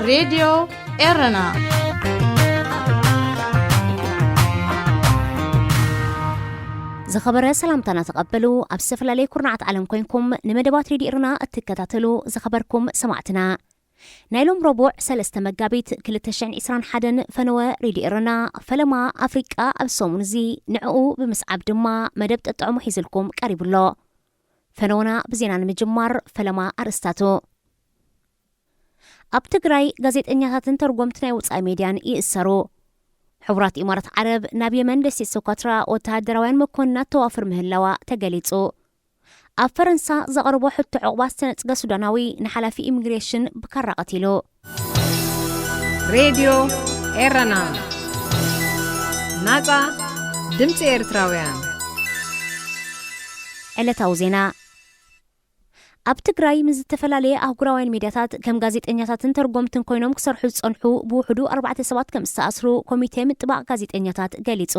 ሬድዮ ኤረና። ዝኸበረ ሰላምታና ተቐበሉ። ኣብ ዝተፈላለየ ኩርናዓት ዓለም ኮይንኩም ንመደባት ሬድዮ ኤረና እትከታተሉ ዝኸበርኩም ሰማዕትና፣ ናይ ሎም ረቡዕ ሰለስተ መጋቢት ክልተ ሽሕን ዕስራን ሓደን ፈነወ ሬድዮ ኤረና ፈለማ ኣፍሪቃ ኣብ ሰሙን እዚ ንዕኡ ብምስዓብ ድማ መደብ ጠጥዖሙ ሒዝልኩም ቀሪቡ ኣሎ። ፈነወና ብዜና ንምጅማር ፈለማ ኣርእስታቱ። ኣብ ትግራይ ጋዜጠኛታትን ተርጎምቲ ናይ ወጻኢ ሜድያን ይእሰሩ። ሕቡራት ኢማራት ዓረብ ናብ የመን ደሴት ሶኳትራ ወተሃደራውያን መኮንናት ተዋፍር ምህላዋ ተገሊጹ። ኣብ ፈረንሳ ዘቕርቦ ሕቶ ዕቑባ ዝተነጽገ ሱዳናዊ ንሓላፊ ኢሚግሬሽን ብካራ ቀቲሉ። ሬድዮ ኤረና፣ ናጻ ድምጺ ኤርትራውያን። ዕለታዊ ዜና። ኣብ ትግራይ ምስ ዝተፈላለየ ኣህጉራውያን ሚድያታት ከም ጋዜጠኛታትን ተርጎምትን ኮይኖም ክሰርሑ ዝጸንሑ ብውሕዱ ኣርባዕተ ሰባት ከም ዝተኣስሩ ኮሚቴ ምጥባቕ ጋዜጠኛታት ገሊጹ።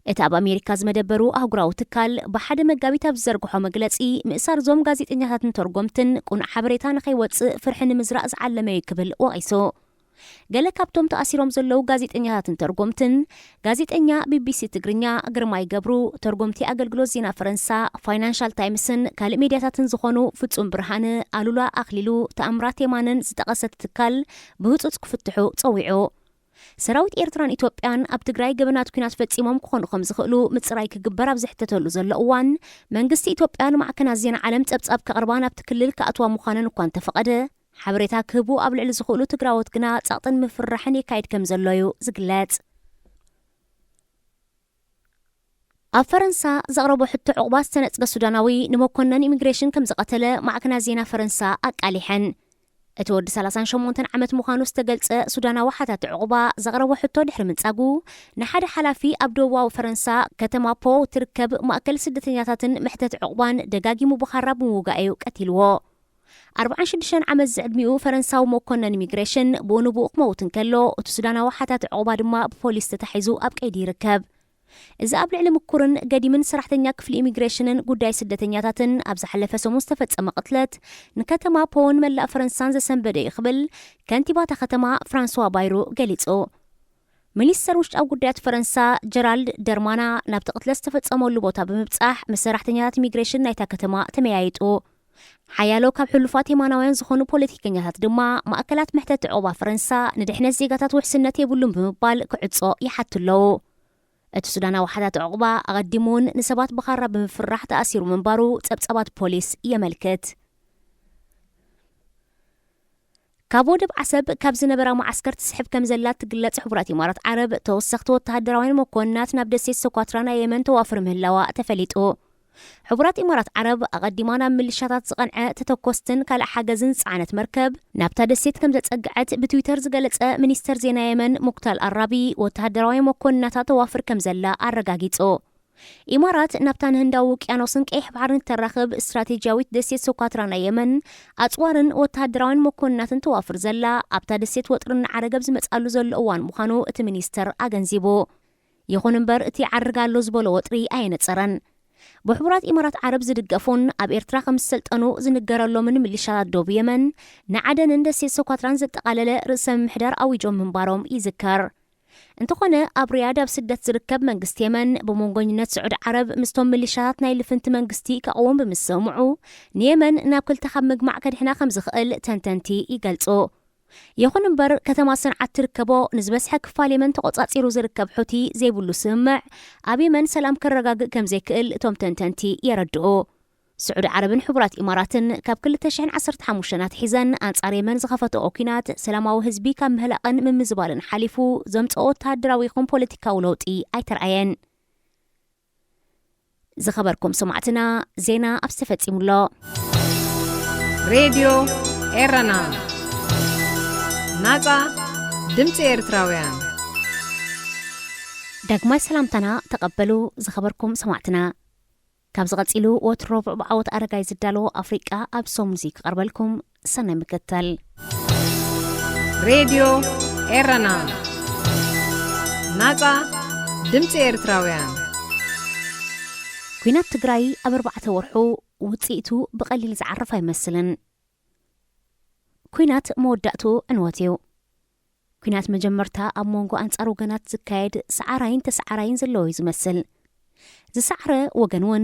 እቲ ኣብ ኣሜሪካ ዝመደበሩ ኣህጉራዊ ትካል ብሓደ መጋቢት ኣብ ዝዘርግሖ መግለጺ፣ ምእሳር እዞም ጋዜጠኛታትን ተርጎምትን ቅኑዕ ሓበሬታ ንኸይወጽእ ፍርሒ ንምዝራእ ዝዓለመ እዩ ክብል ወቒሱ። ገለ ካብቶም ተኣሲሮም ዘለዉ ጋዜጠኛታትን ተርጎምትን፣ ጋዜጠኛ ቢቢሲ ትግርኛ ግርማይ ገብሩ፣ ተርጎምቲ ኣገልግሎት ዜና ፈረንሳ ፋይናንሻል ታይምስን ካልእ ሜድያታትን ዝኾኑ ፍጹም ብርሃነ፣ ኣሉላ ኣኽሊሉ፣ ተኣምራት የማነን ዝጠቐሰት ትካል ብህጹጽ ክፍትሑ ጸዊዑ። ሰራዊት ኤርትራን ኢትዮጵያን ኣብ ትግራይ ገበናት ኲናት ፈጺሞም ክኾኑ ከም ዝኽእሉ ምጽራይ ክግበር ኣብ ዝሕተተሉ ዘሎ እዋን፣ መንግስቲ ኢትዮጵያ ንማዕከናት ዜና ዓለም ጸብጻብ ከቕርባ ናብቲ ክልል ክኣትዋ ምዃነን እኳ እንተፈቐደ፣ ሓበሬታ ክህቡ ኣብ ልዕሊ ዝኽእሉ ትግራዎት ግና ጸቕጥን ምፍርራሕን የካይድ ከም ዘሎ እዩ ዝግለጽ። ኣብ ፈረንሳ ዘቕረቦ ሕቶ ዕቑባ ዝተነጽገ ሱዳናዊ ንመኮነን ኢሚግሬሽን ከም ዝቐተለ ማዕከናት ዜና ፈረንሳ ኣቃሊሐን። እቲ ወዲ ሰላሳን ሸሞንተን ዓመት ምዃኑ ዝተገልጸ ሱዳናዊ ሓታቲ ዕቑባ ዘቕረቦ ሕቶ ድሕሪ ምንጻጉ፣ ንሓደ ሓላፊ ኣብ ደቡባዊ ፈረንሳ ከተማ ፖ ትርከብ ማእከል ስደተኛታትን መሕተቲ ዕቑባን ደጋጊሙ ብኻራ ብምውጋእ እዩ ቀቲልዎ። ኣርባዓን ሽዱሽተን ዓመት ዝዕድሚኡ ፈረንሳዊ መኮነን ኢሚግሬሽን ብኡ ንብኡ ክመውት እንከሎ፣ እቲ ሱዳናዊ ሓታቲ ዕቑባ ድማ ብፖሊስ ተታሒዙ ኣብ ቀይዲ ይርከብ። እዚ ኣብ ልዕሊ ምኩርን ገዲምን ሰራሕተኛ ክፍሊ ኢሚግሬሽንን ጉዳይ ስደተኛታትን ኣብ ዝሓለፈ ሰሙን ዝተፈጸመ ቅትለት፣ ንከተማ ፖን መላእ ፈረንሳን ዘሰንበደ እዩ ክብል ከንቲባ እታ ከተማ ፍራንስዋ ባይሩ ገሊጹ። ሚኒስተር ውሽጣዊ ጉዳያት ፈረንሳ ጀራልድ ደርማና ናብቲ ቅትለት ዝተፈጸመሉ ቦታ ብምብጻሕ ምስ ሰራሕተኛታት ኢሚግሬሽን ናይታ ከተማ ተመያይጡ። ሓያሎ ካብ ሕሉፋት የማናውያን ዝኾኑ ፖለቲከኛታት ድማ ማእከላት መሕተቲ ዕቑባ ፈረንሳ ንድሕነት ዜጋታት ውሕስነት የብሉን ብምባል ክዕጾ ይሓቱ ኣለዉ። እቲ ሱዳናዊ ሓታቲ ዕቑባ ኣቐዲሙ እውን ንሰባት ብኻራ ብምፍራሕ ተኣሲሩ ምንባሩ ጸብጻባት ፖሊስ የመልክት። ካብ ወደብ ዓሰብ ካብ ዝነበራ መዓስከር ትስሕብ ከም ዘላ ትግለጽ ሕቡራት ኢማራት ዓረብ፣ ተወሰኽቲ ወተሃደራውያን መኮንናት ናብ ደሴት ሶኳትራ ናይ የመን ተዋፍር ምህላዋ ተፈሊጡ። ሕቡራት ኢማራት ዓረብ ኣቐዲማ ናብ ምልሻታት ዝቐንዐ ተተኮስትን ካልእ ሓገዝን ዝጸዓነት መርከብ ናብታ ደሴት ከም ዘጸግዐት ብትዊተር ዝገለጸ ሚኒስተር ዜና የመን ሙክታል ኣራቢ፣ ወተሃደራዊ መኮንናታ ተዋፍር ከም ዘላ ኣረጋጊጹ። ኢማራት ናብታ ንህንዳዊ ውቅያኖስን ቀይሕ ባሕርን እተራኽብ ስትራቴጂያዊት ደሴት ሶኳትራ ናይ የመን ኣጽዋርን ወተሃደራውያን መኮንናትን ተዋፍር ዘላ፣ ኣብታ ደሴት ወጥሪ እናዓረገ ኣብ ዝመጽኣሉ ዘሎ እዋን ምዃኑ እቲ ሚኒስተር ኣገንዚቡ። ይኹን እምበር፣ እቲ ይዓርግ ኣሎ ዝበሎ ወጥሪ ኣየነጸረን። ብሕቡራት ኢማራት ዓረብ ዝድገፉን ኣብ ኤርትራ ከም ዝሰልጠኑ ዝንገረሎምን ሚሊሻታት ዶብ የመን፣ ንዓደንን ደሴት ሶኳትራን ዘጠቓለለ ርእሰ ምምሕዳር ኣዊጆም ምንባሮም ይዝከር። እንተኾነ፣ ኣብ ሪያድ ኣብ ስደት ዝርከብ መንግስቲ የመን፣ ብመንጎኝነት ስዑዲ ዓረብ ምስቶም ሚሊሻታት ናይ ልፍንቲ መንግስቲ ከቕውም ብምስምምዑ፣ ንየመን ናብ ክልተ ካብ ምግማዕ ከድሕና ከም ዝኽእል ተንተንቲ ይገልጹ። ይኹን እምበር፣ ከተማ ሰንዓ እትርከቦ ንዝበዝሐ ክፋል የመን ተቖጻጺሩ ዝርከብ ሑቲ ዘይብሉ ስምምዕ፣ ኣብ የመን ሰላም ከረጋግእ ከም ዘይክእል እቶም ተንተንቲ የረድኡ። ስዑዲ ዓረብን ሕቡራት ኢማራትን ካብ ክልተ ሽሕን ዓሰርተ ሓሙሽተን ኣትሒዘን ኣንጻር የመን ዝኸፈተኦ ኲናት፣ ሰላማዊ ህዝቢ ካብ ምህላቕን ምምዝባልን ሓሊፉ ዘምጽኦ ወተሃደራዊ ይኹን ፖለቲካዊ ለውጢ ኣይተርኣየን። ዝኸበርኩም ሰማዕትና፣ ዜና ኣብዚ ተፈጺሙ ኣሎ። ሬድዮ ኤረና፣ ናጻ ድምጺ ኤርትራውያን። ዳግማይ ሰላምታና ተቐበሉ፣ ዝኸበርኩም ሰማዕትና። ካብዚ ቀጺሉ፣ ወትሩ ረቡዕ ብዓወት ኣረጋይ ዝዳሎ ኣፍሪቃ ኣብ ሰሙን እዚ ክቐርበልኩም። ሰናይ ምክትታል። ሬድዮ ኤረና፣ ናጻ ድምጺ ኤርትራውያን። ኲናት ትግራይ ኣብ ኣርባዕተ ወርሑ ውጽኢቱ ብቐሊል ዝዓርፍ ኣይመስልን። ኲናት መወዳእትኡ ዕንወት እዩ። ኲናት መጀመርታ ኣብ መንጎ ኣንጻር ወገናት ዝካየድ ሰዓራይን ተሰዓራይን ዘለዎ እዩ ዝመስል። ዝሰዓረ ወገን እውን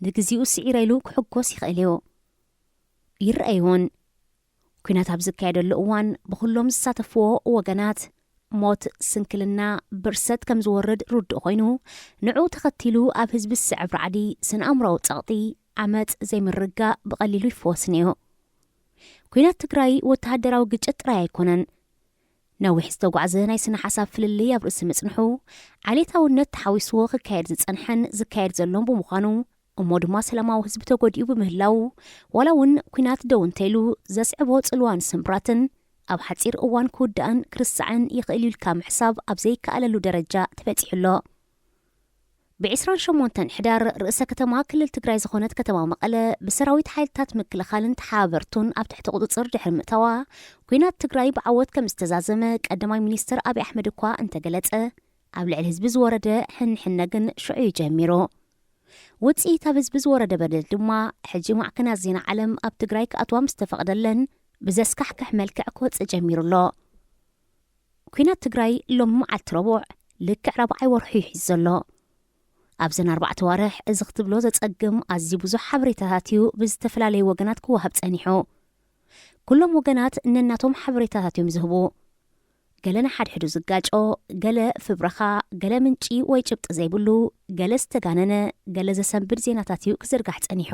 ንግዜኡ ስዒረ ኢሉ ክሕጎስ ይኽእል እዩ። ይረኣይ እውን። ኲናት ኣብ ዝካየደሉ እዋን ብኹሎም ዝሳተፍዎ ወገናት ሞት፣ ስንክልና፣ ብርሰት ከም ዝወርድ ርዱእ ኮይኑ፣ ንዕኡ ተኸቲሉ ኣብ ህዝቢ ዝስዕብ ራዕዲ፣ ስነ-ኣእምሮኣዊ ጸቕጢ፣ ዓመጽ፣ ዘይምርግጋእ ብቐሊሉ ይፍወስን እዩ። ኲናት ትግራይ ወተሃደራዊ ግጭት ጥራይ ኣይኮነን። ነዊሕ ዝተጓዕዘ ናይ ስነ ሓሳብ ፍልልይ ኣብ ርእሲ ምጽንሑ፣ ዓሌታውነት ተሓዊስዎ ክካየድ ዝጸንሐን ዝካየድ ዘሎን ብምዃኑ፣ እሞ ድማ ሰላማዊ ህዝቢ ተጎዲኡ ብምህላዉ፣ ዋላ እውን ኲናት ደው እንተኢሉ ዘስዕቦ ጽልዋን ስምብራትን ኣብ ሓጺር እዋን ክውዳእን ክርስዓን ይኽእል ኢልካ ምሕሳብ ኣብ ዘይከኣለሉ ደረጃ ተበጺሑ ኣሎ። ብ ዕስራን ሸሞንተን ሕዳር ርእሰ ከተማ ክልል ትግራይ ዝኾነት ከተማ መቐለ ብሰራዊት ሓይልታት ምክልኻልን ተሓባበርቱን ኣብ ትሕቲ ቁጽጽር ድሕሪ ምእታዋ፣ ኲናት ትግራይ ብዓወት ከም ዝተዛዘመ ቀዳማይ ሚኒስትር ኣብይ ኣሕመድ እኳ እንተገለጸ፣ ኣብ ልዕሊ ህዝቢ ዝወረደ ሕንሕነ ግን ሽዑ እዩ ጀሚሩ። ውጽኢት ኣብ ህዝቢ ዝወረደ በደል ድማ ሕጂ ማዕከናት ዜና ዓለም ኣብ ትግራይ ክኣትዋ ምስ ተፈቕደለን ብዘስካሕክሕ መልክዕ ክወጽእ ጀሚሩ ኣሎ። ኲናት ትግራይ ሎሚ መዓልቲ ረቡዕ ልክዕ ራብዓይ ወርሑ እዩ ሒዙ ዘሎ። ኣብዘን ኣርባዕተ ዋርሕ እዚ ክትብሎ ዘጸግም ኣዝዩ ብዙሕ ሓበሬታታት እዩ ብዝተፈላለዩ ወገናት ክወሃብ ጸኒሑ። ኩሎም ወገናት ነናቶም ሓበሬታታት እዮም ዝህቡ። ገለ ንሓድሕዱ ዝጋጮ፣ ገለ ፍብረኻ፣ ገለ ምንጪ ወይ ጭብጢ ዘይብሉ፣ ገለ ዝተጋነነ፣ ገለ ዘሰንብድ ዜናታት እዩ ክዝርጋሕ ጸኒሑ።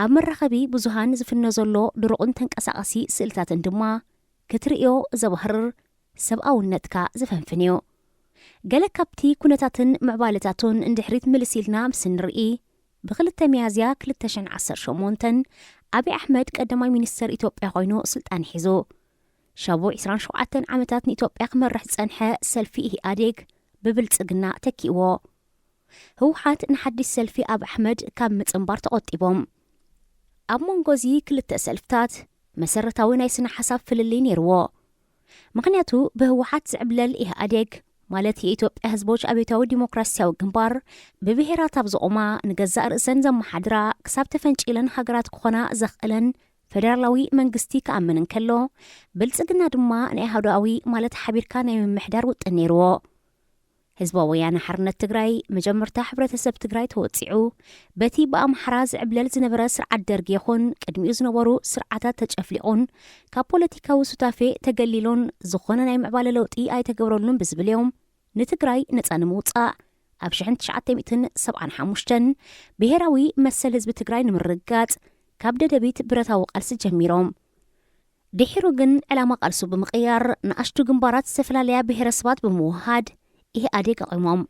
ኣብ መራኸቢ ብዙሃን ዝፍኖ ዘሎ ድሩቕን ተንቀሳቓሲ ስእልታትን ድማ ክትርእዮ ዘባህርር ሰብኣውነትካ ዝፈንፍን እዩ። ገለ ካብቲ ኩነታትን ምዕባለታቱን እንድሕሪት ምልስ ኢልና ምስ እንርኢ፣ ብክልተ ሚያዝያ ክልተ ሽሕን ዓሰርተ ሸሞንተን ኣብይ ኣሕመድ ቀዳማይ ሚኒስተር ኢትዮጵያ ኮይኑ ስልጣን ሒዙ። ሻቡ ዕስራን ሸውዓተን ዓመታት ንኢትዮጵያ ክመርሕ ዝጸንሐ ሰልፊ ኢህኣዴግ ብብልጽግና ተኪእዎ። ህወሓት ንሓድሽ ሰልፊ ኣብ ኣሕመድ ካብ ምጽንባር ተቖጢቦም። ኣብ መንጎ እዚ ክልተ ሰልፍታት መሰረታዊ ናይ ስነ ሓሳብ ፍልልይ ነይርዎ። ምኽንያቱ ብህወሓት ዝዕብለል ኢህኣዴግ፣ ማለት የኢትዮጵያ ህዝቦች ኣብዮታዊ ዲሞክራሲያዊ ግንባር፣ ብብሄራት ኣብ ዝቖማ ንገዛእ ርእሰን ዘመሓድራ ክሳብ ተፈንጪለን ሃገራት ክኾና ዘኽእለን ፈደራላዊ መንግስቲ ክኣምን እንከሎ፣ ብልጽግና ድማ ናይ ኣህዳዊ ማለት ሓቢርካ ናይ ምምሕዳር ውጥን ነይርዎ። ህዝባዊ ወያነ ሓርነት ትግራይ መጀመርታ ሕብረተሰብ ትግራይ ተወጺዑ፣ በቲ ብኣምሓራ ዝዕብለል ዝነበረ ስርዓት ደርጊ ይኹን ቅድሚኡ ዝነበሩ ስርዓታት ተጨፍሊቑን ካብ ፖለቲካዊ ሱታፌ ተገሊሉን ዝኾነ ናይ ምዕባለ ለውጢ ኣይተገብረሉን ብዝብል እዮም ንትግራይ ነጻ ንምውጻእ ኣብ ሽሕን ትሽዓተ ሚእትን ሰብዓን ሓሙሽተን ብሄራዊ መሰል ህዝቢ ትግራይ ንምርግጋጽ ካብ ደደቢት ብረታዊ ቃልሲ ጀሚሮም። ድሒሩ ግን ዕላማ ቃልሱ ብምቕያር ንኣሽቱ ግንባራት ዝተፈላለያ ብሄረሰባት ብምውሃድ ኢህኣዴግ ኣቑሞም።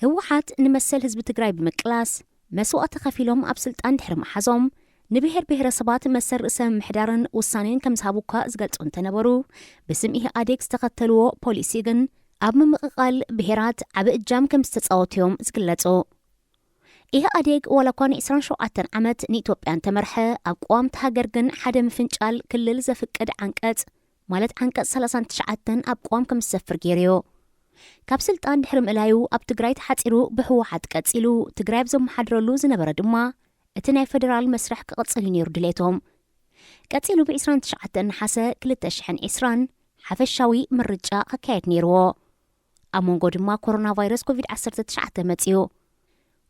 ህወሓት ንመሰል ህዝቢ ትግራይ ብምቅላስ መስዋእቲ ከፊሎም ኣብ ስልጣን ድሕሪ ምሓዞም ንብሄር ብሄረሰባት መሰል ርእሰ ምምሕዳርን ውሳኔን ከም ዝሃቡ እኳ ዝገልጹ እንተነበሩ፣ ብስም ኢህኣዴግ ዝተኸተልዎ ፖሊሲ ግን ኣብ ምምቕቓል ብሄራት ዓቢ እጃም ከም ዝተጻወቱ እዮም ዝግለጹ። ኢህኣዴግ ዋላ እኳ ን ዕስራን ሸውዓተን ዓመት ንኢትዮጵያ እንተመርሐ፣ ኣብ ቅዋም እታ ሃገር ግን ሓደ ምፍንጫል ክልል ዘፍቅድ ዓንቀጽ፣ ማለት ዓንቀጽ ሰላሳን ትሽዓተን ኣብ ቅዋም ከም ዝሰፍር ገይሩ እዩ። ካብ ስልጣን ድሕሪ ምእላዩ ኣብ ትግራይ ተሓጺሩ ብህወሓት ቀጺሉ ትግራይ ኣብ ዘመሓድረሉ ዝነበረ ድማ እቲ ናይ ፈደራል መስርሕ ክቕጽል እዩ ነይሩ ድሌቶም። ቀጺሉ ብ ዕስራን ትሽዓተን ነሓሰ ክልተ ሽሕን ዕስራን ሓፈሻዊ ምርጫ ክካየድ ነይርዎ። ኣብ መንጎ ድማ ኮሮና ቫይረስ ኮቪድ ዓሰርተ ትሽዓተ መጺኡ።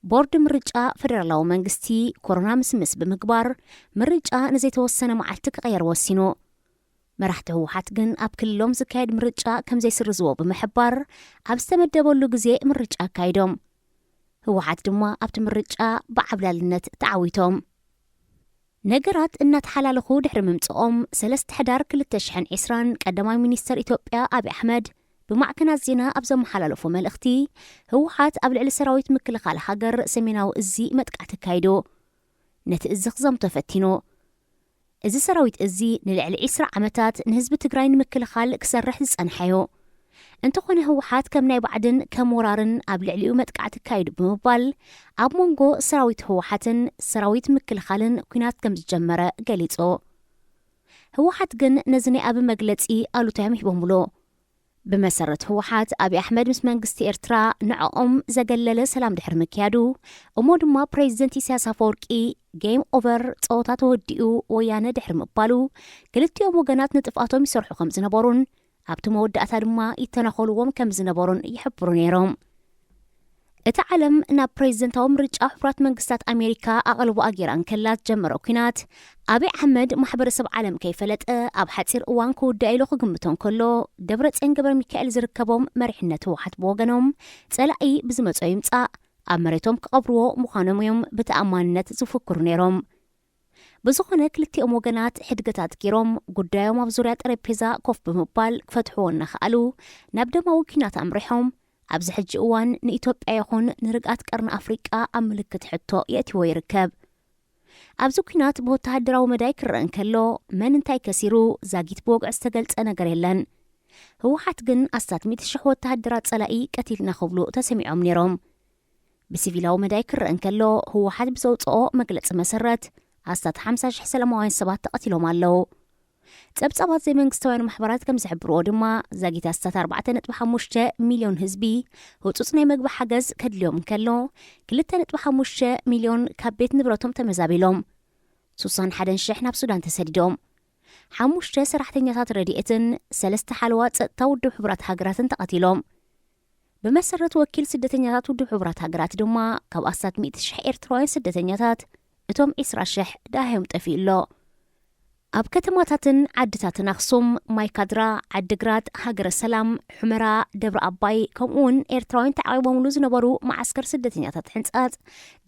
ቦርድ ምርጫ ፈደራላዊ መንግስቲ ኮሮና ምስምስ ብምግባር ምርጫ ንዘይተወሰነ መዓልቲ ክቐየር ወሲኑ። መራሕቲ ህወሓት ግን ኣብ ክልሎም ዝካየድ ምርጫ ከም ዘይስርዝዎ ብምሕባር ኣብ ዝተመደበሉ ግዜ ምርጫ ኣካይዶም። ህወሓት ድማ ኣብቲ ምርጫ ብዓብላልነት ተዓዊቶም። ነገራት እናተሓላለኹ ድሕሪ ምምጽኦም ሰለስተ ሕዳር ክልተ ሽሕን ዕስራን ቀዳማይ ሚኒስተር ኢትዮጵያ ኣብይ ኣሕመድ ብማዕከናት ዜና ኣብ ዘመሓላለፎ መልእኽቲ፣ ህወሓት ኣብ ልዕሊ ሰራዊት ምክልኻል ሃገር ሰሜናዊ እዚ መጥቃዕቲ ኣካይዱ። ነቲ እዚ ክዘምቶ ፈቲኑ። እዚ ሰራዊት እዚ ንልዕሊ ዕስራ ዓመታት ንህዝቢ ትግራይ ንምክልኻል ክሰርሕ ዝጸንሐ እዩ። እንተኾነ ህወሓት ከም ናይ ባዕድን ከም ወራርን ኣብ ልዕሊኡ መጥቃዕቲ ኣካይዱ ብምባል ኣብ መንጎ ሰራዊት ህወሓትን ሰራዊት ምክልኻልን ኲናት ከም ዝጀመረ ገሊጹ። ህወሓት ግን ነዚ ናይ ኣብይ መግለጺ ኣሉታ እዮም ሂቦምሉ። ብመሰረት ህወሓት ኣብይ ኣሕመድ ምስ መንግስቲ ኤርትራ ንዕኦም ዘገለለ ሰላም ድሕሪ ምክያዱ፣ እሞ ድማ ፕሬዚደንት ኢሳያስ ኣፈወርቂ ጌም ኦቨር፣ ጸወታ ተወዲኡ፣ ወያነ ድሕሪ ምባሉ፣ ክልቲኦም ወገናት ንጥፍኣቶም ይሰርሑ ከም ዝነበሩን ኣብቲ መወዳእታ ድማ ይተናኸልዎም ከም ዝነበሩን ይሕብሩ ነይሮም። እቲ ዓለም ናብ ፕሬዚደንታዊ ምርጫ ሕቡራት መንግስታት ኣሜሪካ ኣቓልቦኣ ገይራ እንከላ ዝጀመረ ኲናት፣ ኣብይ ኣሕመድ ማሕበረሰብ ዓለም ከይፈለጠ ኣብ ሓፂር እዋን ክውዳእ ኢሉ ክግምቶ እንከሎ፣ ደብረፅዮን ገብረ ሚካኤል ዝርከቦም መሪሕነት ህወሓት ብወገኖም፣ ፀላኢ ብዝመጾ ይምፃእ ኣብ መሬቶም ክቐብርዎ ምዃኖም እዮም ብተኣማንነት ዝፍክሩ ነይሮም። ብዝኾነ ክልቲኦም ወገናት ሕድገታት ገይሮም ጉዳዮም ኣብ ዙርያ ጠረጴዛ ኮፍ ብምባል ክፈትሕዎ እናኸኣሉ ናብ ደማዊ ኲናት ኣምሪሖም። ኣብዚ ሕጂ እዋን ንኢትዮጵያ ይኹን ንርግኣት ቀርኒ ኣፍሪቃ ኣብ ምልክት ሕቶ የእትይዎ ይርከብ። ኣብዚ ኲናት ብወተሃደራዊ መዳይ ክረአ እንከሎ፣ መን እንታይ ከሲሩ ዛጊት ብወግዒ ዝተገልጸ ነገር የለን። ህወሓት ግን ኣስታት ሚእቲ ሽሕ ወተሃደራት ጸላኢ ቀቲልና ክብሉ ተሰሚዖም ነይሮም። ብሲቪላዊ መዳይ ክረአ እንከሎ፣ ህወሓት ብዘውፅኦ መግለፂ መሰረት ኣስታት ሓምሳ ሽሕ ሰላማውያን ሰባት ተቐቲሎም ኣለዉ። ጸብጻባት ዘይመንግስታውያን ማሕበራት ከም ዝሕብርዎ ድማ፣ ዛጊት ኣስታት ኣርባዕተ ነጥቢ ሓሙሽተ ሚልዮን ህዝቢ ህጹጽ ናይ መግቢ ሓገዝ ከድልዮም እንከሎ፣ ክልተ ነጥቢ ሓሙሽተ ሚልዮን ካብ ቤት ንብረቶም ተመዛቢሎም፣ ስሳን ሓደን ሽሕ ናብ ሱዳን ተሰዲዶም፣ ሓሙሽተ ሰራሕተኛታት ረድኤትን ሰለስተ ሓለዋ ጸጥታ ውድብ ሕቡራት ሃገራትን ተቐቲሎም። ብመሰረት ወኪል ስደተኛታት ውድብ ሕቡራት ሃገራት ድማ፣ ካብ ኣስታት ሚእቲ ሽሕ ኤርትራውያን ስደተኛታት እቶም ዒስራ ሽሕ ደሃዮም ጠፊኡ ኣሎ። ኣብ ከተማታትን ዓድታትን ኣኽሱም፣ ማይካድራ፣ ዓድግራት፣ ሃገረ ሰላም፣ ሑመራ፣ ደብረ ኣባይ፣ ከምኡ እውን ኤርትራውያን ተዓቒቦምሉ ዝነበሩ መዓስከር ስደተኛታት ሕንጻጽ፣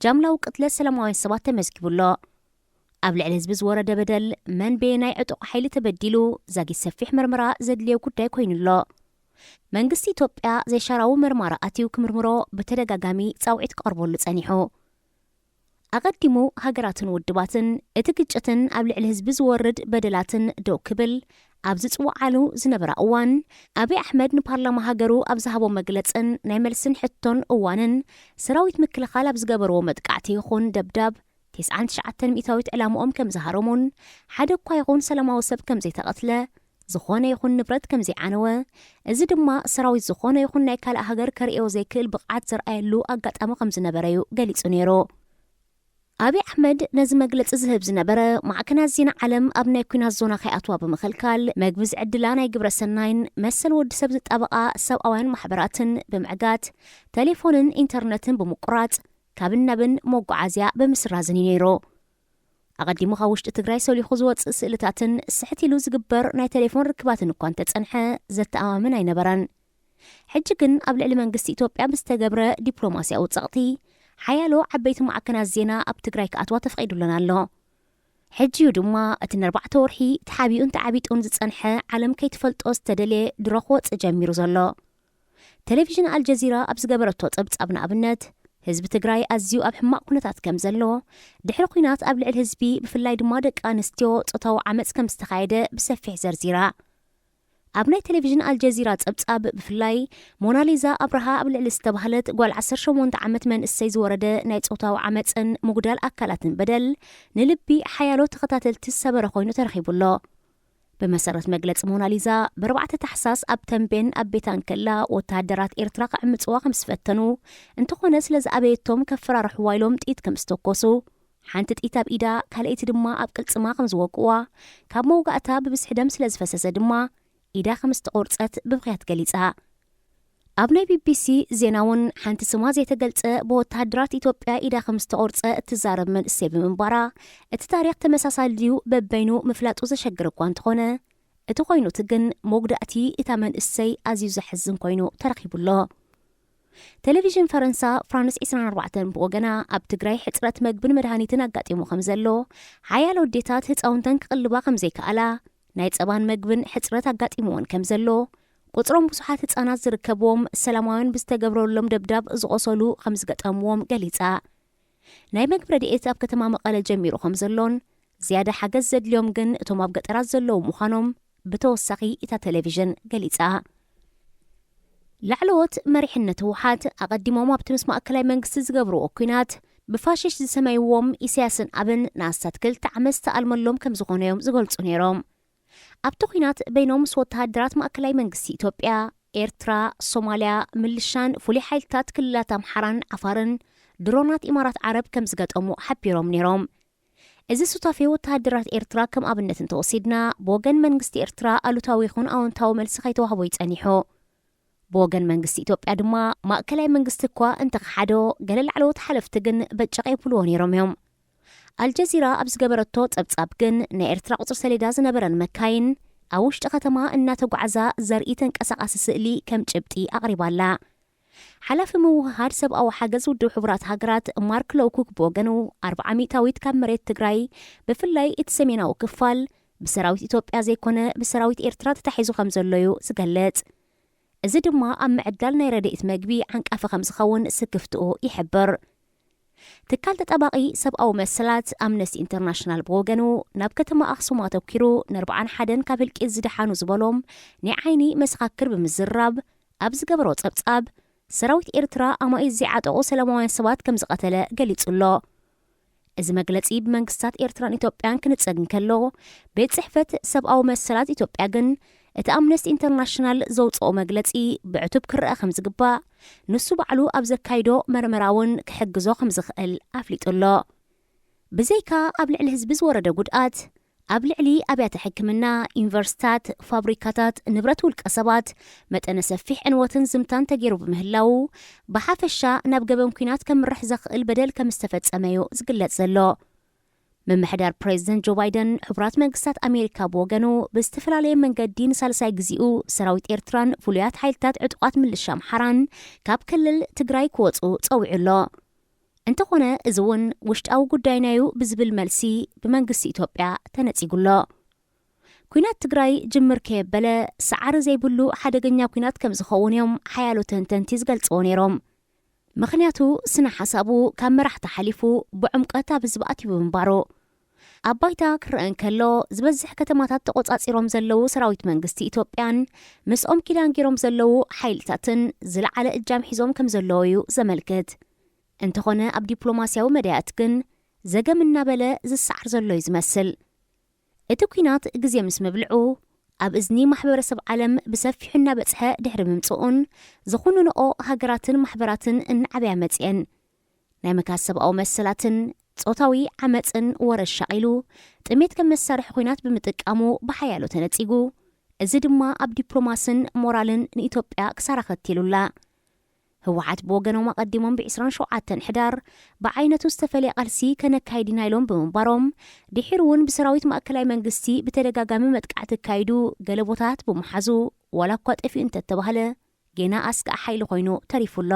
ጃምላዊ ቅትለት ሰላማውያን ሰባት ተመዝጊቡ ኣሎ። ኣብ ልዕሊ ህዝቢ ዝወረደ በደል፣ መን በየናይ ዕጡቕ ሓይሊ ተበዲሉ፣ ዛጊት ሰፊሕ መርመራ ዘድልዮ ጉዳይ ኮይኑ ኣሎ። መንግስቲ ኢትዮጵያ ዘይሻራዊ መርማራ ኣትዩ ክምርምሮ ብተደጋጋሚ ጻውዒት ክቐርበሉ ጸኒሑ። ኣቐዲሙ ሃገራትን ውድባትን እቲ ግጭትን ኣብ ልዕሊ ህዝቢ ዝወርድ በደላትን ደው ክብል ኣብ ዝጽውዓሉ ዝነበራ እዋን፣ ኣብይ ኣሕመድ ንፓርላማ ሃገሩ ኣብ ዝሃቦ መግለጽን ናይ መልስን ሕቶን እዋንን፣ ሰራዊት ምክልኻል ኣብ ዝገበርዎ መጥቃዕቲ ይኹን ደብዳብ፣ ተስዓን ትሽዓተን ሚእታዊት ዕላምኦም ከም ዝሃረሙን፣ ሓደ እኳ ይኹን ሰላማዊ ሰብ ከም ዘይተቐትለ፣ ዝኾነ ይኹን ንብረት ከም ዘይዓነወ፣ እዚ ድማ ሰራዊት ዝኾነ ይኹን ናይ ካልእ ሃገር ከርእዮ ዘይክእል ብቕዓት ዘርኣየሉ ኣጋጣሚ ከም ዝነበረ እዩ ገሊጹ ነይሩ። ኣብይ ኣሕመድ ነዚ መግለጺ ዝህብ ዝነበረ፣ ማዕከናት ዜና ዓለም ኣብ ናይ ኲናት ዞና ከይኣትዋ ብምኽልካል፣ መግቢ ዝዕድላ ናይ ግብረ ሰናይን መሰል ወዲ ሰብ ዝጣበቓ ሰብኣውያን ማሕበራትን ብምዕጋት፣ ቴሌፎንን ኢንተርነትን ብምቁራጽ፣ ካብን ናብን መጓዓዝያ ብምስራዝን እዩ ነይሩ። ኣቐዲሙ ካብ ውሽጢ ትግራይ ሰሊኹ ዝወጽእ ስእልታትን ስሕት ኢሉ ዝግበር ናይ ቴሌፎን ርክባትን እኳ እንተጸንሐ፣ ዘተኣማምን ኣይነበረን። ሕጂ ግን ኣብ ልዕሊ መንግስቲ ኢትዮጵያ ብዝተገብረ ዲፕሎማስያዊ ጸቕጢ፣ ሓያሎ ዓበይቲ ማዕከናት ዜና ኣብ ትግራይ ክኣትዋ ተፈቒዱለን ኣሎ። ሕጂ እዩ ድማ እቲ ንኣርባዕተ ወርሒ ተሓቢኡን ተዓቢጡን ዝጸንሐ ዓለም ከይትፈልጦ ዝተደልየ ድሮ ክወጽእ ጀሚሩ ዘሎ። ቴሌቪዥን ኣልጀዚራ ኣብ ዝገበረቶ ጸብጻብ ንኣብነት፣ ህዝቢ ትግራይ ኣዝዩ ኣብ ሕማቕ ኩነታት ከም ዘሎ፣ ድሕሪ ኲናት ኣብ ልዕሊ ህዝቢ ብፍላይ ድማ ደቂ ኣንስትዮ ጾታዊ ዓመጽ ከም ዝተኻየደ ብሰፊሕ ዘርዚራ። ኣብ ናይ ቴሌቪዥን ኣልጀዚራ ጸብጻብ ብፍላይ ሞናሊዛ ኣብርሃ ኣብ ልዕሊ ዝተባህለት ጓል ዓሰርተ ሸሞንተ ዓመት መንእሰይ ዝወረደ ናይ ጾታዊ ዓመጽን ምጉዳል ኣካላትን በደል ንልቢ ሓያሎ ተኸታተልቲ ዝሰበረ ኮይኑ ተረኺቡ ኣሎ። ብመሰረት መግለጺ ሞናሊዛ፣ ብኣርባዕተ ታሕሳስ ኣብ ተንቤን ኣብ ቤታ እንከላ ወተሃደራት ኤርትራ ክዕምጽዋ ከም ዝፈተኑ፣ እንተኾነ ስለ ዝኣበየቶም ከፈራርሕዋ ኢሎም ጥይት ከም ዝተኮሱ፣ ሓንቲ ጥይት ኣብ ኢዳ፣ ካልኣይቲ ድማ ኣብ ቅልጽማ ከም ዝወግእዋ፣ ካብ መውጋእታ ብብዝሒ ደም ስለ ዝፈሰሰ ድማ ኢዳ ከም ዝተቖርጸት ብብኽያት ገሊጻ። ኣብ ናይ ቢቢሲ ዜና እውን ሓንቲ ስማ ዘይተገልጸ ብወተሃደራት ኢትዮጵያ ኢዳ ከም ዝተቖርጸ እትዛረብ መንእሰይ ብምንባራ፣ እቲ ታሪኽ ተመሳሳሊ ድዩ በበይኑ ምፍላጡ ዘሸግር እኳ እንተኾነ፣ እቲ ኮይኑቲ ግን መጉዳእቲ እታ መንእሰይ ኣዝዩ ዘሕዝን ኮይኑ ተረኺቡ ኣሎ። ቴሌቪዥን ፈረንሳ ፍራንስ ዕስራን ኣርባዕተን ብወገና ኣብ ትግራይ ሕጽረት መግብን መድሃኒትን ኣጋጢሙ ከም ዘሎ፣ ሓያሎ ኣዴታት ህፃውንተን ክቕልባ ከም ዘይከኣላ፣ ናይ ጸባን መግብን ሕጽረት ኣጋጢምዎን ከም ዘሎ፣ ቁጽሮም ብዙሓት ህጻናት ዝርከብዎም ሰላማውያን ብዝተገብረሎም ደብዳብ ዝቖሰሉ ከም ዝገጠምዎም ገሊጻ። ናይ መግቢ ረድኤት ኣብ ከተማ መቐለ ጀሚሩ ከም ዘሎን፣ ዝያዳ ሓገዝ ዘድልዮም ግን እቶም ኣብ ገጠራት ዘለዉ ምዃኖም ብተወሳኺ እታ ቴሌቪዥን ገሊጻ። ላዕለዎት መሪሕነት ህወሓት ኣቐዲሞም ኣብቲ ምስ ማእከላይ መንግስቲ ዝገብርዎ ኲናት ብፋሽስት ዝሰመይዎም ኢሳያስን ኣብን ንኣስታት ክልተ ዓመት ዝተኣልመሎም ከም ዝኾነ እዮም ዝገልጹ ነይሮም። ኣብቲ ኲናት በይኖም ምስ ወተሃደራት ማእከላይ መንግስቲ ኢትዮጵያ፣ ኤርትራ፣ ሶማልያ፣ ምልሻን ፍሉይ ሓይልታት ክልላት ኣምሓራን ዓፋርን ድሮናት ኢማራት ዓረብ ከም ዝገጠሙ ሓቢሮም ነይሮም። እዚ ሱታፌ ወተሃደራት ኤርትራ ከም ኣብነት እንተወሲድና፣ ብወገን መንግስቲ ኤርትራ ኣሉታዊ ይኹን ኣወንታዊ መልሲ ከይተዋህቦ ይጸኒሑ። ብወገን መንግስቲ ኢትዮጵያ ድማ፣ ማእከላይ መንግስቲ እኳ እንተኸሓዶ፣ ገለ ላዕለዎት ሓለፍቲ ግን በጨቕ የብልዎ ነይሮም እዮም። ኣልጀዚራ ኣብ ዝገበረቶ ጸብጻብ ግን፣ ናይ ኤርትራ ቁጽሪ ሰሌዳ ዝነበረን መካይን ኣብ ውሽጢ ከተማ እናተጓዕዛ ዘርኢ ተንቀሳቓሲ ስእሊ ከም ጭብጢ ኣቕሪባላ። ሓላፊ ምውህሃድ ሰብኣዊ ሓገዝ ውድብ ሕቡራት ሃገራት ማርክ ሎውኩክ ብወገኑ፣ ኣርብዓ ሚእታዊት ካብ መሬት ትግራይ፣ ብፍላይ እቲ ሰሜናዊ ክፋል፣ ብሰራዊት ኢትዮጵያ ዘይኮነ ብሰራዊት ኤርትራ ተታሒዙ ከም ዘሎ እዩ ዝገልጽ። እዚ ድማ ኣብ ምዕዳል ናይ ረድኤት መግቢ ዓንቃፊ ከም ዝኸውን ስክፍትኡ ይሕብር። ትካል ተጣባቒ ሰብኣዊ መሰላት ኣምነስቲ ኢንተርናሽናል ብወገኑ፣ ናብ ከተማ ኣኽሱም ኣተኲሩ፣ ንኣርብዓን ሓደን ካብ ህልቂት ዝደሓኑ ዝበሎም ናይ ዓይኒ መሰኻክር ብምዝራብ፣ ኣብ ዝገበሮ ጸብጻብ፣ ሰራዊት ኤርትራ ኣማኢት ዘይዓጠቑ ሰላማውያን ሰባት ከም ዝቐተለ ገሊጹ ኣሎ። እዚ መግለጺ ብመንግስታት ኤርትራን ኢትዮጵያን ክንጸግ እንከሎ፣ ቤት ጽሕፈት ሰብኣዊ መሰላት ኢትዮጵያ ግን፣ እቲ ኣምነስቲ ኢንተርናሽናል ዘውጽኦ መግለጺ ብዕቱብ ክረኣ ከም ዝግባእ፣ ንሱ ባዕሉ ኣብ ዘካይዶ መርመራ እውን ክሕግዞ ከም ዝኽእል ኣፍሊጡ ኣሎ። ብዘይካ ኣብ ልዕሊ ህዝቢ ዝወረደ ጉድኣት፣ ኣብ ልዕሊ ኣብያተ ሕክምና፣ ዩኒቨርሲታት፣ ፋብሪካታት፣ ንብረት ውልቀ ሰባት መጠነ ሰፊሕ ዕንወትን ዝምታን ተገይሩ ብምህላዉ፣ ብሓፈሻ ናብ ገበን ኲናት ከምርሕ ዘኽእል በደል ከም ዝተፈጸመ እዩ ዝግለጽ ዘሎ። ምምሕዳር ፕሬዚደንት ጆ ባይደን፣ ሕቡራት መንግስታት ኣሜሪካ ብወገኑ፣ ብዝተፈላለየ መንገዲ ንሳልሳይ ግዜኡ ሰራዊት ኤርትራን ፍሉያት ሓይልታት ዕጡቓት ምልሻ ኣምሓራን ካብ ክልል ትግራይ ክወጹ ጸዊዑ ኣሎ። እንተኾነ፣ እዚ እውን ውሽጣዊ ጉዳይና'ዩ ብዝብል መልሲ ብመንግስቲ ኢትዮጵያ ተነጺጉ ኣሎ። ኲናት ትግራይ ጅምር ከየበለ፣ ሰዓሪ ዘይብሉ ሓደገኛ ኲናት ከም ዝኸውን እዮም ሓያሎ ተንተንቲ ዝገልጽዎ ነይሮም። ምኽንያቱ፣ ስነ ሓሳቡ ካብ መራሕቲ ሓሊፉ ብዕምቀት ኣብ ህዝቢ ኣትዩ ብምንባሩ። ኣብ ባይታ ክረአ እንከሎ፣ ዝበዝሕ ከተማታት ተቖጻጺሮም ዘለዉ ሰራዊት መንግስቲ ኢትዮጵያን ምስኦም ኪዳን ገይሮም ዘለዉ ሓይልታትን ዝለዓለ እጃም ሒዞም ከም ዘለዉ እዩ ዘመልክት። እንተኾነ፣ ኣብ ዲፕሎማስያዊ መዳያት ግን ዘገም እናበለ ዝሰዓር ዘሎ እዩ ዝመስል። እቲ ኲናት ግዜ ምስ ምብልዑ፣ ኣብ እዝኒ ማሕበረሰብ ዓለም ብሰፊሑ እናበጽሐ ድሕሪ ምምጽኡን፣ ዝኹንንኦ ሃገራትን ማሕበራትን እናዓበያ መጽየን። ናይ ምካስ ሰብኣዊ መሰላትን ጾታዊ ዓመጽን ወረ ሻቒሉ፣ ጥሜት ከም መሳርሒ ኲናት ብምጥቃሙ ብሓያሎ ተነጺጉ። እዚ ድማ ኣብ ዲፕሎማስን ሞራልን ንኢትዮጵያ ክሳራ ከቲሉላ። ህወሓት ብወገኖም ኣቐዲሞም ብ ዕስራን ሸውዓተን ሕዳር ብዓይነቱ ዝተፈልየ ቃልሲ ከነካይድ ኢና ኢሎም ብምንባሮም፣ ድሒሩ እውን ብሰራዊት ማእከላይ መንግስቲ ብተደጋጋሚ መጥቃዕቲ ኣካይዱ ገለ ቦታታት ብምሓዙ፣ ዋላ እኳ ጠፊኡ እንተተባህለ፣ ጌና ኣስጋእ ሓይሊ ኮይኑ ተሪፉ ኣሎ።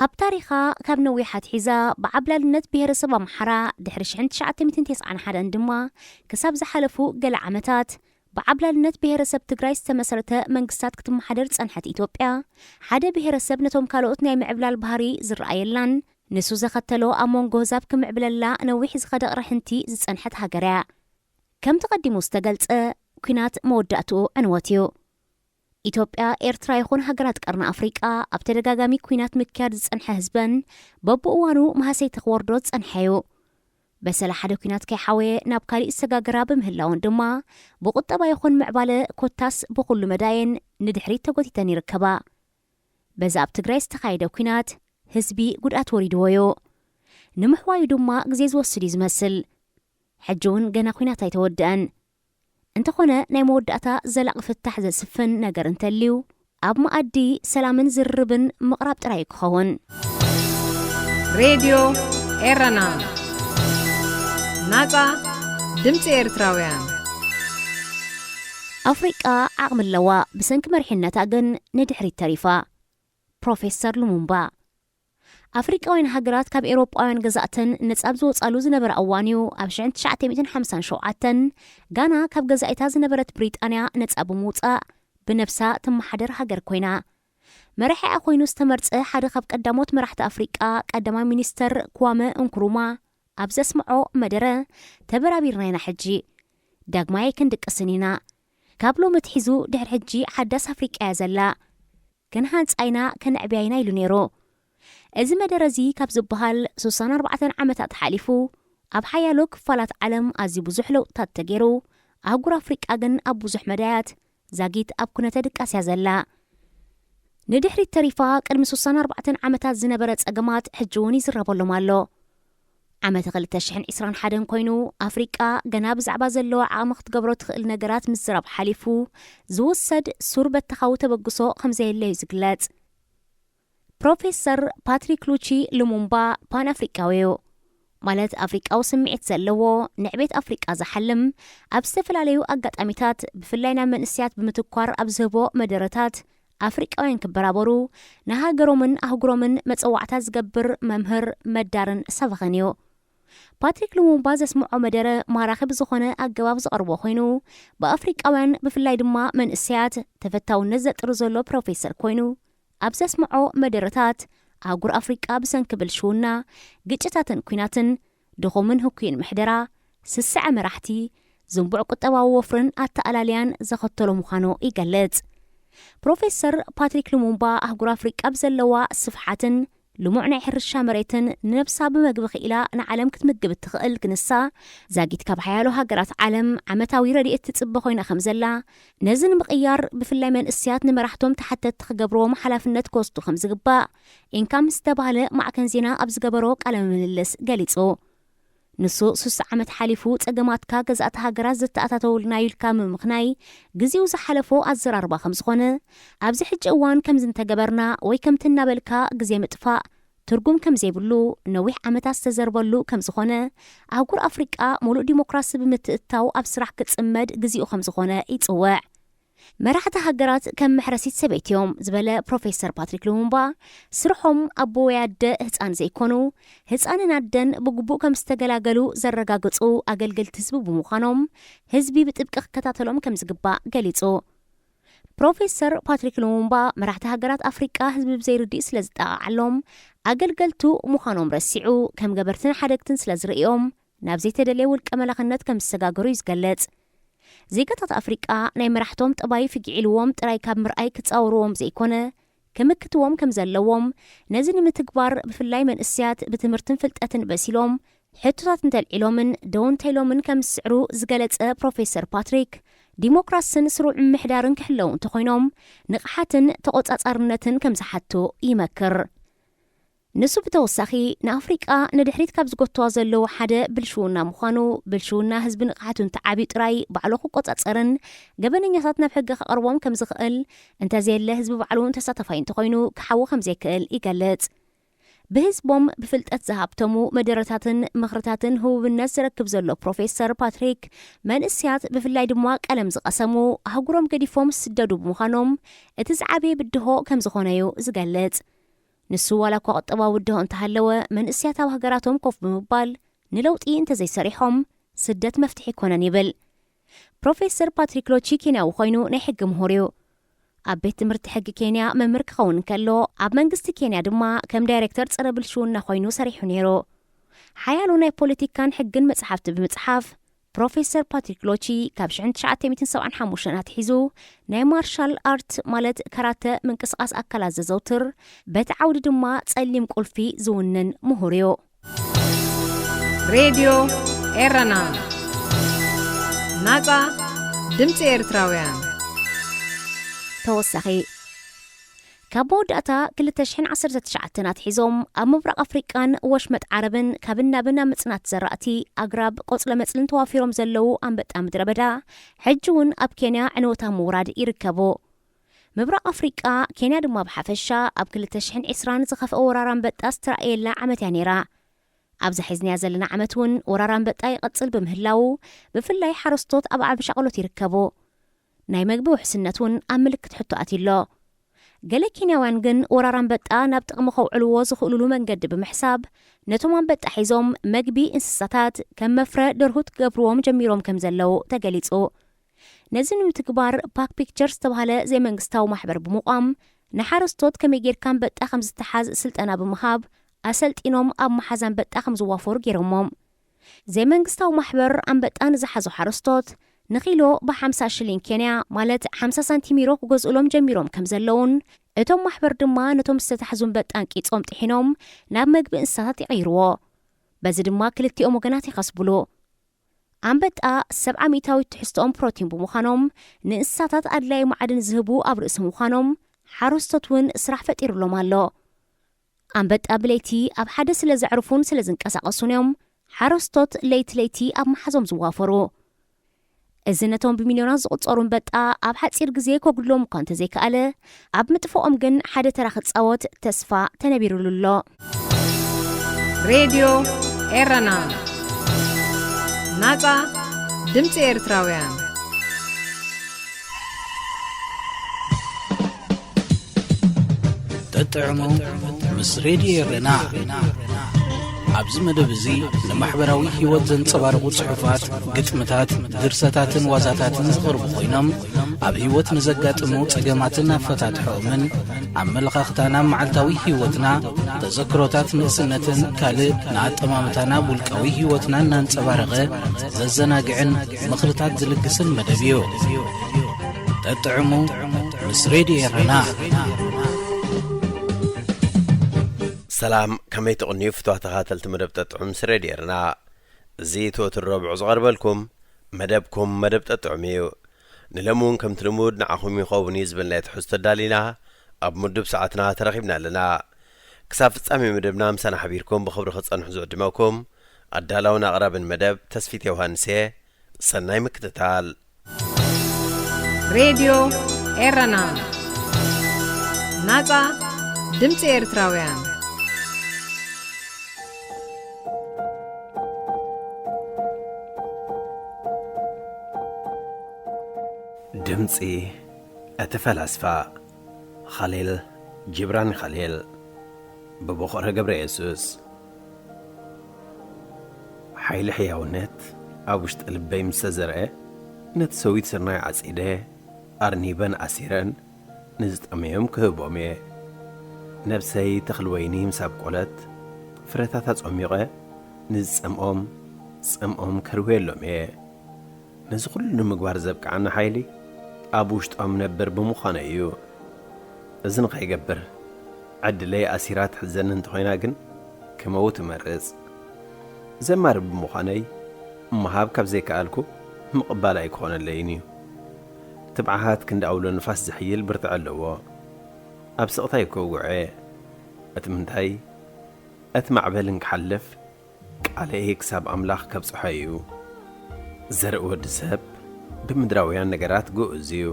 ኣብ ታሪኻ ካብ ነዊሕ ኣትሒዛ ብዓብላልነት ብሄረሰብ ኣምሓራ ድሕሪ ሽሕን ትሽዓተ ሚእትን ተስዓን ሓደን ድማ ክሳብ ዝሓለፉ ገለ ዓመታት ብዓብላልነት ብሄረሰብ ትግራይ ዝተመስረተ መንግስታት ክትመሓደር ዝጸንሐት ኢትዮጵያ፣ ሓደ ብሄረሰብ ነቶም ካልኦት ናይ ምዕብላል ባህሪ ዝረኣየላን ንሱ ዘኸተሎ ኣብ መንጎ ህዛብ ክምዕብለላ ነዊሕ ዝኸደ ቅርሕንቲ ዝጸንሐት ሃገር እያ። ከምቲ ቀዲሙ ዝተገልጸ፣ ኲናት መወዳእትኡ ዕንወት እዩ። ኢትዮጵያ፣ ኤርትራ ይኹን ሃገራት ቀርኒ ኣፍሪቃ ኣብ ተደጋጋሚ ኲናት ምክያድ ዝጸንሐ ህዝበን በብእዋኑ ማህሰይቲ ክወርዶ ዝጸንሐ እዩ። በሰላ ሓደ ኲናት ከይሓወየ ናብ ካሊእ ዝሰጋገራ ብምህላወን ድማ ብቁጠባ ይኹን ምዕባለ ኮታስ ብኹሉ መዳየን ንድሕሪት ተጎቲተን ይርከባ። በዚ ኣብ ትግራይ ዝተኻየደ ኲናት ህዝቢ ጉድኣት ወሪድዎ እዩ። ንምሕዋዩ ድማ ግዜ ዝወስድ እዩ ዝመስል። ሕጂ እውን ገና ኲናት ኣይተወድአን። እንተኾነ ናይ መወዳእታ ዘላቒ ፍታሕ ዘስፍን ነገር እንተልዩ፣ ኣብ መኣዲ ሰላምን ዝርርብን ምቕራብ ጥራይ እዩ ክኸውን። ሬድዮ ኤረና፣ ናጻ ድምጺ ኤርትራውያን። ኣፍሪቃ ዓቕሚ ኣለዋ፣ ብሰንኪ መሪሕነታ ግን ንድሕሪት ተሪፋ። ፕሮፌሰር ሉሙምባ። ኣፍሪቃውያን ሃገራት ካብ ኤውሮጳውያን ገዛእተን ነጻ ኣብ ዝወጻሉ ዝነበረ እዋን እዩ፣ ኣብ ሽሕን ትሽዓተ ሚእትን ሓምሳን ሸውዓተን ጋና ካብ ገዛኢታ ዝነበረት ብሪጣንያ ነጻ ብምውጻእ ብነብሳ ትመሓደር ሃገር ኮይና። መራሒኣ ኮይኑ ዝተመርጸ ሓደ ካብ ቀዳሞት መራሕቲ ኣፍሪቃ ቀዳማይ ሚኒስተር ክዋመ እንክሩማ ኣብ ዘስምዖ መደረ፣ "ተበራቢርና ኢና ሕጂ፣ ዳግማይ ኣይክንድቅስን ኢና። ካብ ሎሚ ኣትሒዙ ድሕሪ ሕጂ ሓዳስ ኣፍሪቃ እያ ዘላ። ክንሃንጻ ኢና፣ ከነዕብያ ኢና" ኢሉ ነይሩ። እዚ መደረ እዚ ካብ ዝበሃል ሱሳን ኣርባዕተን ዓመታት ሓሊፉ፣ ኣብ ሓያሎ ክፋላት ዓለም ኣዝዩ ብዙሕ ለውጥታት ተገይሩ፣ ኣህጉር ኣፍሪቃ ግን ኣብ ብዙሕ መዳያት ዛጊት ኣብ ኩነተ ድቃስ እያ ዘላ። ንድሕሪት ተሪፋ ቅድሚ ሱሳን ኣርባዕተን ዓመታት ዝነበረ ጸገማት ሕጂ እውን ይዝረበሎም ኣሎ። ዓመት ክልተ ሽሕን ዕስራን ሓደን ኮይኑ፣ ኣፍሪቃ ገና ብዛዕባ ዘለዋ ዓቕሚ ክትገብሮ ትኽእል ነገራት ምዝራብ ሓሊፉ ዝውሰድ ሱር በተኻዊ ተበግሶ ከምዘየለዩ ዝግለጽ። ፕሮፌሰር ፓትሪክ ሉቺ ሉሙምባ ፓን ኣፍሪቃዊ እዩ። ማለት ኣፍሪቃዊ ስምዒት ዘለዎ፣ ንዕቤት ኣፍሪቃ ዝሓልም፣ ኣብ ዝተፈላለዩ ኣጋጣሚታት ብፍላይ ናብ መንእስያት ብምትኳር ኣብ ዝህቦ መደረታት ኣፍሪቃውያን ክበራበሩ ንሃገሮምን ኣህጉሮምን መጸዋዕታ ዝገብር መምህር፣ መዳርን ሰበኸን እዩ። ፓትሪክ ሉሙምባ ዘስምዖ መደረ ማራኺ ብዝኾነ ኣገባብ ዝቐርቦ ኮይኑ፣ ብኣፍሪቃውያን ብፍላይ ድማ መንእስያት ተፈታውነት ዘጥሪ ዘሎ ፕሮፌሰር ኮይኑ፣ ኣብ ዘስምዖ መደረታት ኣህጉር ኣፍሪቃ ብሰንኪ ብልሽውና፣ ግጭታትን ኲናትን፣ ድኹምን ህኩይን ምሕደራ፣ ስስዐ መራሕቲ፣ ዝንቡዕ ቁጠባዊ ወፍርን ኣተኣላልያን ዘኸተሎ ምዃኑ ይገልጽ። ፕሮፌሰር ፓትሪክ ሉሙምባ ኣህጉር ኣፍሪቃ ብዘለዋ ስፍሓትን ልሙዕ ናይ ሕርሻ መሬትን ንነብሳ ብመግቢ ክኢላ ንዓለም ክትምግብ እትኽእል ክንሳ ዛጊት ካብ ሓያሎ ሃገራት ዓለም ዓመታዊ ረድኤት ትጽበ ኮይና ከም ዘላ፣ ነዚ ንምቕያር ብፍላይ መንእስያት ንመራሕቶም ተሓተትቲ ክገብርዎም ሓላፍነት ክወስዱ ከም ዝግባእ ኢንካም ዝተባህለ ማዕከን ዜና ኣብ ዝገበሮ ቃለ ምልልስ ገሊጹ። ንሱ ሱሳ ዓመት ሓሊፉ ጸገማትካ ገዛእቲ ሃገራት ዝተኣታተውልና ኢልካ ምምኽናይ ግዜኡ ዝሓለፎ ኣዘራርባ ከም ዝኾነ፣ ኣብዚ ሕጂ እዋን ከምዚ እንተገበርና ወይ ከምቲ እናበልካ ግዜ ምጥፋእ ትርጉም ከም ዘይብሉ፣ ነዊሕ ዓመታት ዝተዘርበሉ ከም ዝኾነ፣ ኣህጉር ኣፍሪቃ ሙሉእ ዲሞክራሲ ብምትእትታው ኣብ ስራሕ ክጽመድ ግዜኡ ከም ዝኾነ ይጽውዕ። መራሕቲ ሃገራት ከም መሕረሲት ሰበይቲ እዮም ዝበለ ፕሮፌሰር ፓትሪክ ሉሙምባ፣ ስርሖም ኣቦ ወይ ኣደ ህፃን ዘይኮኑ፣ ህፃንን ኣደን ብግቡእ ከም ዝተገላገሉ ዘረጋግፁ ኣገልገልቲ ህዝቢ ብምዃኖም ህዝቢ ብጥብቂ ክከታተሎም ከም ዝግባእ ገሊፁ። ፕሮፌሰር ፓትሪክ ሉሙምባ፣ መራሕቲ ሃገራት ኣፍሪቃ ህዝቢ ብዘይርድእ ስለ ዝጠቓዓሎም ኣገልገልቱ ምዃኖም ረሲዑ፣ ከም ገበርትን ሓደግትን ስለ ዝርእዮም ናብ ዘይተደልየ ውልቀ መላኽነት ከም ዝሰጋገሩ እዩ ዝገልጽ። ዜጋታት ኣፍሪቃ ናይ መራሕቶም ጠባይ ፍጊዕ ኢልዎም ጥራይ ካብ ምርኣይ ክጻወርዎም ዘይኮነ፣ ክምክትዎም ከም ዘለዎም፣ ነዚ ንምትግባር ብፍላይ መንእስያት ብትምህርትን ፍልጠትን በሲሎም፣ ሕቶታት እንተልዒሎምን ደው እንተኢሎምን ከም ዝስዕሩ ዝገለጸ ፕሮፌሰር ፓትሪክ፣ ዲሞክራስን ስሩዕ ምምሕዳርን ክሕለዉ እንተኾይኖም፣ ንቕሓትን ተቖጻጻርነትን ከም ዝሓቱ ይመክር። ንሱ ብተወሳኺ፣ ንኣፍሪቃ ንድሕሪት ካብ ዝጎትዋ ዘለዉ ሓደ ብልሽውና ምዃኑ፣ ብልሽውና ህዝቢ ንቕሓቱ እንተዓብዩ ጥራይ ባዕሉ ክቆጻጸርን ገበነኛታት ናብ ሕጊ ከቕርቦም ከም ዝኽእል፣ እንተዘየለ ህዝቢ ባዕሉ ተሳታፋይ እንተኾይኑ ክሓዊ ከም ዘይክእል ይገልጽ። ብህዝቦም ብፍልጠት ዝሃብተሙ መደረታትን ምኽርታትን ህቡብነት ዝረክብ ዘሎ ፕሮፌሰር ፓትሪክ፣ መንእስያት ብፍላይ ድማ ቀለም ዝቐሰሙ ኣህጉሮም ገዲፎም ዝስደዱ ብምዃኖም እቲ ዝዓበየ ብድሆ ከም ዝኾነ እዩ ዝገልጽ። ንሱ ዋላ እኳ ቁጠባዊ ብድሆ እንተሃለወ፣ መንእስያት ኣብ ሃገራቶም ኮፍ ብምባል ንለውጢ እንተዘይሰሪሖም ስደት መፍትሒ ኣይኮነን ይብል። ፕሮፌሰር ፓትሪክ ሎቺ ኬንያዊ ኮይኑ ናይ ሕጊ ምሁር እዩ። ኣብ ቤት ትምህርቲ ሕጊ ኬንያ መምህር ክኸውን እንከሎ፣ ኣብ መንግስቲ ኬንያ ድማ ከም ዳይሬክተር ጸረ ብልሽውና ኮይኑ ሰሪሑ ነይሩ። ሓያሎ ናይ ፖለቲካን ሕግን መጽሓፍቲ ብምጽሓፍ፣ ፕሮፌሰር ፓትሪክ ሎቺ ካብ ሽሕን ትሽዓተ ሚእትን ሰብዓን ሓሙሽተን ኣትሒዙ ናይ ማርሻል ኣርት ማለት ካራተ ምንቅስቓስ ኣካላት ዘዘውትር፣ በቲ ዓውዲ ድማ ጸሊም ቁልፊ ዝውንን ምሁር እዩ። ሬድዮ ኤረና፣ ናጻ ድምጺ ኤርትራውያን። ተወሳኺ፣ ካብ መወዳእታ ክልተ ሽሕን ዓሰርተ ትሽዓተን ኣትሒዞም ኣብ ምብራቕ ኣፍሪቃን ወሽመጥ ዓረብን ካብን ናብን ኣብ ምጽናት ዘራእቲ፣ ኣግራብ፣ ቆጽለ መጽልን ተዋፊሮም ዘለዉ ኣንበጣ ምድረ በዳ ሕጂ እውን ኣብ ኬንያ ዕንወት ኣብ ምውራድ ይርከቡ። ምብራቕ ኣፍሪቃ፣ ኬንያ ድማ ብሓፈሻ ኣብ ክልተ ሽሕን ዕስራን ዝኸፍአ ወራር ኣንበጣ ዝተራእየላ ዓመት እያ ነይራ። ኣብዛ ሒዝናያ ዘለና ዓመት እውን ወራር ኣንበጣ ይቐጽል ብምህላዉ፣ ብፍላይ ሓረስቶት ኣብ ዓቢ ሻቕሎት ይርከቡ። ናይ መግቢ ውሕስነት እውን ኣብ ምልክት ሕቶ ኣትዩ ኣሎ። ገለ ኬንያውያን ግን ወራር ኣንበጣ ናብ ጥቕሚ ከውዕልዎ ዝኽእሉሉ መንገዲ ብምሕሳብ፣ ነቶም ኣንበጣ ሒዞም መግቢ እንስሳታት ከም መፍረ ደርሁት ክገብርዎም ጀሚሮም ከም ዘለዉ ተገሊጹ። ነዚ ንምትግባር ፓክ ፒክቸር ዝተባህለ ዘይመንግስታዊ ማሕበር ብምቋም፣ ንሓረስቶት ከመይ ጌርካ ኣንበጣ ከም ዝተሓዝ ስልጠና ብምሃብ፣ ኣሰልጢኖም ኣብ መሓዝ ኣንበጣ ከም ዝዋፈሩ ገይሮሞም። ዘይመንግስታዊ ማሕበር ኣንበጣ ንዝሓዙ ሓረስቶት ንኪሎ ብሓምሳ ሽሊን ኬንያ፣ ማለት ሓምሳ ሳንቲም ዩሮ ክገዝኡሎም ጀሚሮም ከም ዘለውን፣ እቶም ማሕበር ድማ ነቶም ዝተታሕዙ ኣንበጣ ኣንቂጾም ጥሒኖም ናብ መግቢ እንስሳታት ይቕይርዎ። በዚ ድማ ክልቲኦም ወገናት ይኸስቡሉ። ኣንበጣ ሰብዓ ሚእታዊት ትሕዝቶኦም ፕሮቲን ብምዃኖም፣ ንእንስሳታት ኣድላዪ ማዕድን ዝህቡ ኣብ ርእሲ ምዃኖም፣ ሓረስቶት እውን ስራሕ ፈጢሩሎም ኣሎ። ኣንበጣ ብለይቲ ኣብ ሓደ ስለ ዘዕርፉን ስለ ዝንቀሳቐሱን እዮም ሓረስቶት ለይቲ ለይቲ ኣብ መሓዞም ዝዋፈሩ። እዚ ነቶም ብሚልዮናት ዝቑጸሩ ኣንበጣ ኣብ ሓጺር ግዜ ከጉድሎም እኳ እንተዘይከኣለ፣ ኣብ ምጥፍኦም ግን ሓደ ተራ ክጻወት ተስፋ ተነቢሩሉ ኣሎ። ሬድዮ ኤረና፣ ናጻ ድምጺ ኤርትራውያን። ጠጥዕሙ ምስ ሬድዮ ኤረና። ኣብዚ መደብ እዚ ንማሕበራዊ ህይወት ዘንጸባርቑ ጽሑፋት፣ ግጥምታት፣ ድርሰታትን ዋዛታትን ዝቐርቡ ኮይኖም፣ ኣብ ህይወት ንዘጋጥሙ ጸገማትን ኣፈታትሖኦምን፣ ኣመለኻኽታና፣ መዓልታዊ ህይወትና፣ ተዘክሮታት ንእስነትን ካልእ ንኣጠማምታና፣ ውልቃዊ ህይወትና እናንጸባረቐ ዘዘናግዕን ምኽርታት ዝልግስን መደብ እዩ። ጠጥዕሙ ምስ ሬድዮ ኤረና። ሰላም፣ ከመይ ትቕንዩ ፍትዋ ተኻተልቲ መደብ ጠጥዑ ምስ ሬድዮ ኤረና። እዚ እቲ ወትር ረቡዕ ዝቐርበልኩም መደብኩም መደብ ጠጥዑም እዩ። ንሎሚ እውን ከምቲ ልሙድ ንዓኹም ይኸውን እዩ ዝበልናዮ ትሕዝቶ ኣዳሊና ኣብ ምዱብ ሰዓትና ተረኺብና ኣለና። ክሳብ ፍጻሜ መደብና ምሳና ሓቢርኩም ብኽብሪ ክጸንሑ ዝዕድመኩም ኣዳላውን ኣቕራብን መደብ ተስፊት ዮሃንስ እየ። ሰናይ ምክትታል። ሬድዮ ኤረና፣ ናጻ ድምጺ ኤርትራውያን። ድምጺ እቲ ፈላስፋ ኻሊል ጂብራን ኻሊል ብቦኸረ ገብረ የሱስ። ሓይሊ ሕያውነት ኣብ ውሽጢ ልበይ ምስ ተዘርአ፣ ነቲ ሰዊት ስርናይ ዓጺደ፣ ኣርኒበን ኣሲረን ንዝጠመዮም ክህቦም እየ። ነብሰይ ተኽሊ ወይኒ ምስ ኣብቆለት፣ ፍረታታ ጾሚቐ ንዝጸምኦም ጸምኦም ከርውየሎም እየ። ነዚ ኩሉ ንምግባር ዘብቅዓኒ ሓይሊ ኣብ ውሽጦም ነብር ብምዃነይ እዩ። እዚ ንኸይገብር ዕድለይ ኣሲራ ትሕዘኒ እንተኾይና ግን ክመውት እመርጽ። ዘማሪ ብምዃነይ ምሃብ ካብ ዘይከኣልኩ ምቕባል ኣይክኾነለይን እዩ። ትብዓት ክንዲ ኣውሎ ንፋስ ዝሕይል ብርትዐ ኣለዎ። ኣብ ስቕታ ኣይኮ ውግዖ። እቲ ምንታይ እቲ ማዕበል እንክሓልፍ ቃለይ ክሳብ ኣምላኽ ከብጽሖ እዩ። ዘርኢ ወዲ ሰብ ብምድራውያን ነገራት ግኡዝ እዩ።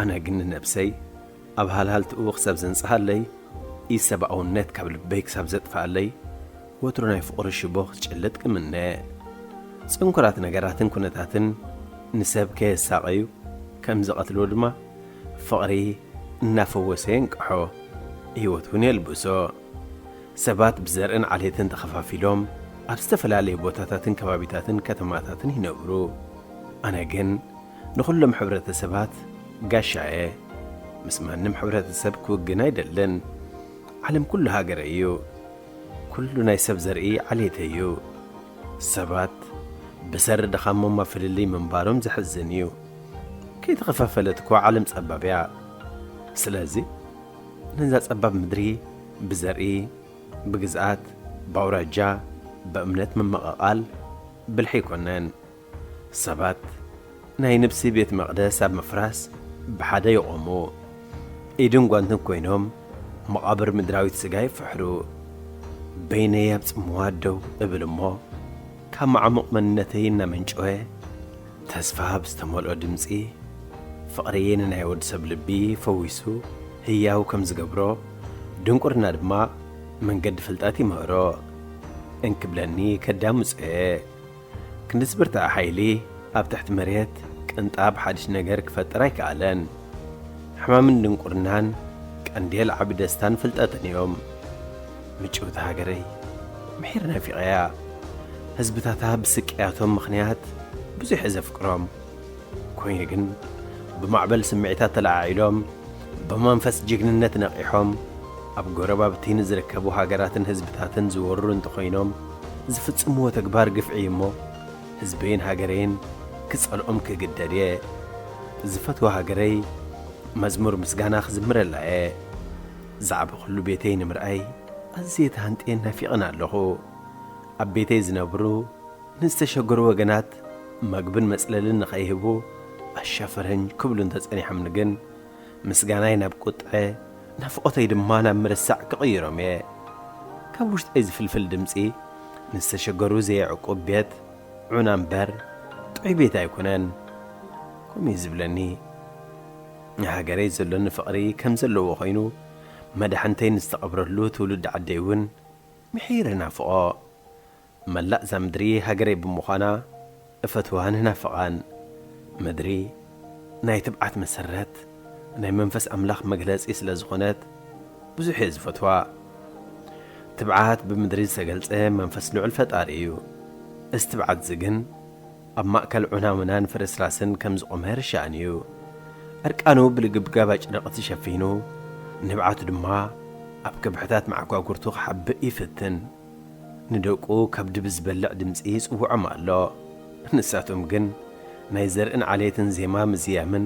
ኣነ ግን ንነብሰይ ኣብ ሃልሃልትኡ ክሳብ ዘንጽሃለይ፣ ኢሰብኣውነት ካብ ልበይ ክሳብ ዘጥፍኣለይ፣ ወትሩ ናይ ፍቕሪ ሽቦ ክጭልጥ ክምነ። ጽንኩራት ነገራትን ኩነታትን ንሰብ ከየሳቐዩ ከም ዝቐትልዎ ድማ ፍቕሪ እናፈወሰ የንቅሖ፣ ህይወት እውን የልብሶ። ሰባት ብዘርእን ዓሌትን ተኸፋፊሎም ኣብ ዝተፈላለዩ ቦታታትን ከባቢታትን ከተማታትን ይነብሩ። ኣነ ግን ንኹሎም ሕብረተሰባት ጋሻ እየ። ምስ ማንም ሕብረተሰብ ክውግን ኣይደልን። ዓለም ኩሉ ሃገረይ እዩ። ኩሉ ናይ ሰብ ዘርኢ ዓሌተይ እዩ። ሰባት ብሰሪ ድኻሞም ኣብ ፍልልይ ምንባሮም ዘሕዝን እዩ። ከይተኸፋፈለት እኳ ዓለም ጸባብ እያ። ስለዚ ነዛ ጸባብ ምድሪ ብዘርኢ፣ ብግዝኣት፣ ብኣውራጃ፣ ብእምነት ምምቕቓል ብልሒ ኣይኮነን። ሰባት ናይ ነብሲ ቤት መቕደስ ኣብ ምፍራስ ብሓደ ይቖሙ። ኢድን ጓንትን ኮይኖም መቓብር ምድራዊት ስጋ ይፍሕሩ። በይነይ ኣብ ጽምዋ ደው እብል እሞ ካብ መዓሙቕ መንነተይ እናመንጨወ ተስፋ ብዝተመልኦ ድምጺ ፍቕሪ ንናይ ወዲ ሰብ ልቢ ፈዊሱ ህያው ከም ዝገብሮ ድንቁርና ድማ መንገዲ ፍልጠት ይምህሮ እንክብለኒ ከዳምጾ እየ። ክንድዚ ብርትዐ ሓይሊ ኣብ ትሕቲ መሬት ቅንጣብ ሓድሽ ነገር ክፈጥር ኣይከኣለን። ሕማምን ድንቁርናን ቀንዴል ዓቢ ደስታን ፍልጠትን እዮም። ምጭውቲ ሃገረይ ምሒር ናፊቐያ። ህዝብታታ ብስቅያቶም ምኽንያት ብዙሕ እየ ዘፍቅሮም። ኮይኑ ግን ብማዕበል ስምዒታት ተለዓዒሎም ብመንፈስ ጅግንነት ነቒሖም ኣብ ጎረባብቲ ንዝርከቡ ሃገራትን ህዝብታትን ዝወርሩ እንተኾይኖም ዝፍጽምዎ ተግባር ግፍዒ እሞ ህዝበይን ሃገረይን ክጸልኦም ክግደድ እየ። ዝፈትዋ ሃገረይ መዝሙር ምስጋና ክዝምረላ እየ። ዛዕባ ኩሉ ቤተይ ንምርኣይ ኣዝየ ተሃንጥየን ናፊቐን ኣለኹ። ኣብ ቤተይ ዝነብሩ ንዝተሸገሩ ወገናት መግብን መጽለልን ንኸይህቡ ኣሻፈረኝ ክብሉ እንተጸኒሖምኒ ግን ምስጋናይ ናብ ቁጥዐ ናፍቖተይ ድማ ናብ ምርሳዕ ክቕይሮም እየ። ካብ ውሽጠይ ዝፍልፍል ድምጺ ንዝተሸገሩ ዘየዕቁብ ቤት ዑና እምበር ጥዑይ ቤት ኣይኮነን። ከምኡ እዩ ዝብለኒ። ንሃገረይ ዘሎኒ ፍቕሪ ከም ዘለዎ ኮይኑ፣ መድሓንተይ ንዝተቐብረሉ ትውልዲ ዓደይ እውን ምሒረ ናፍቖ። መላእ እዛ ምድሪ ሃገረይ ብምዃና እፈትዋን ናፍቓን። ምድሪ ናይ ትብዓት መሰረት፣ ናይ መንፈስ ኣምላኽ መግለጺ ስለ ዝኾነት ብዙሕ እየ ዝፈትዋ። ትብዓት ብምድሪ ዝተገልጸ መንፈስ ልዑል ፈጣሪ እዩ። እዚ ትብዓት እዚ ግን ኣብ ማእከል ዑናውናን ፍርስራስን ከም ዝቖመ ርሻን እዩ። ዕርቃኑ ብልግብጋብ ኣጭርቕቲ ሸፊኑ፣ ንብዓቱ ድማ ኣብ ከብሕታት መዓጓጉርቱ ክሓብእ ይፍትን። ንደቁ ከብዲ ብዝበልዕ ድምጺ ይጽውዖም ኣሎ። ንሳቶም ግን ናይ ዘርእን ዓሌትን ዜማ ምዝያምን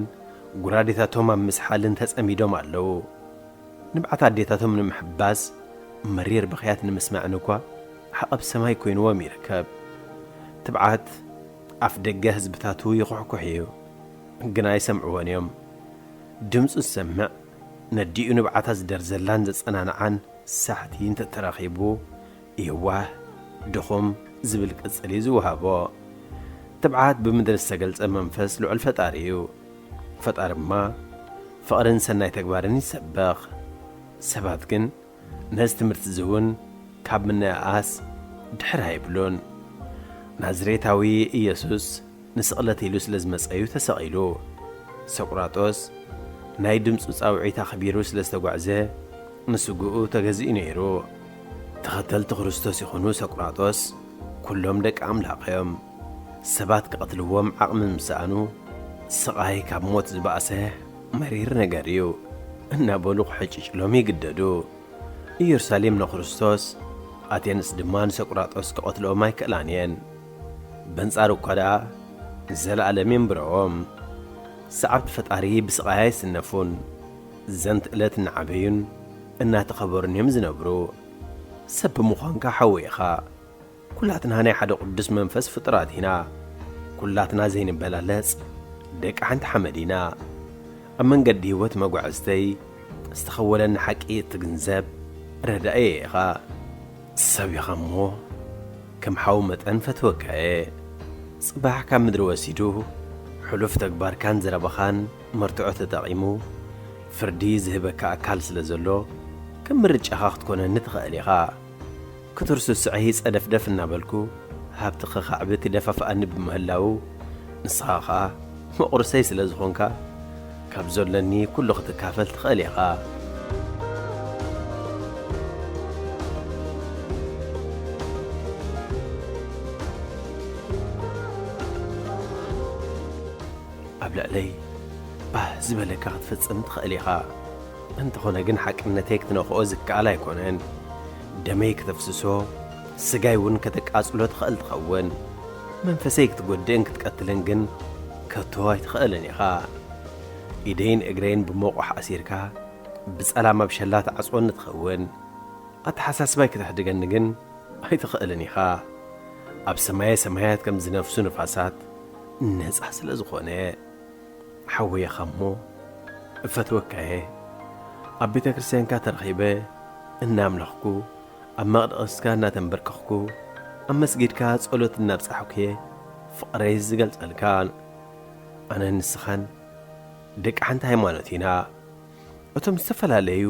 ጉራዴታቶም ኣብ ምስሓልን ተጸሚዶም ኣለዉ። ንብዓት ኣዴታቶም ንምሕባስ መሪር ብኽያት ንምስማዕን እኳ ዓቐብ ሰማይ ኮይንዎም ይርከብ። ትብዓት ኣፍ ደገ ህዝብታቱ ይኹሕኩሕ እዩ፣ ግና ኣይሰምዕዎን እዮም። ድምፁ ዝሰምዕ ነዲኡ ንብዓታ ዝደርዘላን ዘጸናንዓን ሳሕቲ እንተተረኺቡ፣ የዋህ፣ ድኹም ዝብል ቅጽል እዩ ዝወሃቦ። ትብዓት ብምድሪ ዝተገልጸ መንፈስ ልዑል ፈጣሪ እዩ። ፈጣሪ ድማ ፍቕርን ሰናይ ተግባርን ይሰበኽ። ሰባት ግን ነዚ ትምህርቲ እዚ እውን ካብ ምንእኣስ ድሕር ኣይብሉን። ናዝሬታዊ ኢየሱስ ንስቕለት ኢሉ ስለ ዝመጸ እዩ ተሰቒሉ። ሰቁራጦስ ናይ ድምፁ ጻውዒት ኣኽቢሩ ስለ ዝተጓዕዘ ንስግኡ ተገዚኡ ነይሩ። ተኸተልቲ ክርስቶስ ይኹኑ ሰቁራጦስ ኩሎም ደቂ ኣምላኽ እዮም። ሰባት ክቐትልዎም ዓቕሚ ምስ ሰኣኑ፣ ስቓይ ካብ ሞት ዝበኣሰ መሪር ነገር እዩ እናበሉ ክሕጭጭሎም ይግደዱ። ኢየሩሳሌም ንክርስቶስ፣ ኣቴንስ ድማ ንሰቁራጦስ ክቐትልኦም ኣይክእላን እየን። በንጻሩ እኳ ደኣ ንዘለኣለም የንብረዎም። ሰዓብቲ ፈጣሪ ብስቓይ ኣይስነፉን። ዘንት ዕለት እናዓበዩን እናተኸበሩን እዮም ዝነብሩ። ሰብ ብምዃንካ ሓዊ ኢኻ። ኩላትና ናይ ሓደ ቅዱስ መንፈስ ፍጡራት ኢና። ኩላትና ዘይንበላለጽ ደቂ ሓንቲ ሓመድ ኢና። ኣብ መንገዲ ህይወት መጓዕዝተይ ዝተኸወለኒ ሓቂ እትግንዘብ ረዳኢ ኢኻ። ሰብ ኢኻ እሞ ከም ሓው መጠን ፈትወካ እየ። ጽባሕ ካብ ምድሪ ወሲዱ ሕሉፍ ተግባርካን ዘረባኻን መርትዖ ተጠቒሙ ፍርዲ ዝህበካ ኣካል ስለ ዘሎ፣ ከም ምርጫኻ ክትኮነኒ ትኽእል ኢኻ። ክትርሱ ስዐይ ጸደፍደፍ እናበልኩ ሃብቲ ክኻዕብት ይደፋፍኣኒ ብምህላዉ፣ ንስኻ ኸኣ መቑርሰይ ስለ ዝኾንካ፣ ካብ ዘሎኒ ኩሉ ክትካፈል ትኽእል ኢኻ። ኣብ ልዕለይ ባህ ዝበለካ ክትፍጽም ትኽእል ኢኻ። እንተኾነ ግን ሓቅነተይ ክትነኽኦ ዝከኣል ኣይኮነን። ደመይ ከተፍስሶ፣ ስጋይ እውን ከተቃጽሎ ትኽእል ትኸውን። መንፈሰይ ክትጎድእን ክትቀትልን ግን ከቶ ኣይትኽእልን ኢኻ። ኢደይን እግረይን ብመቑሕ ኣሲርካ ብጸላም ኣብ ሸላ ትዓጽወኒ ትኸውን። ኣተሓሳስባይ ክትሕድገኒ ግን ኣይትኽእልን ኢኻ። ኣብ ሰማየ ሰማያት ከም ዝነፍሱ ንፋሳት ነጻ ስለ ዝኾነ። ሓወይ ኢኻ እሞ እፈትወካ እየ። ኣብ ቤተ ክርስቲያንካ ተረኺበ እናምለኽኩ፣ ኣብ መቕደስካ እናተንበርከኽኩ፣ ኣብ መስጊድካ ጸሎት እናብጻሕኩ እየ ፍቕረይ ዝገልጸልካ። ኣነን ንስኻን ደቂ ሓንቲ ሃይማኖት ኢና። እቶም ዝተፈላለዩ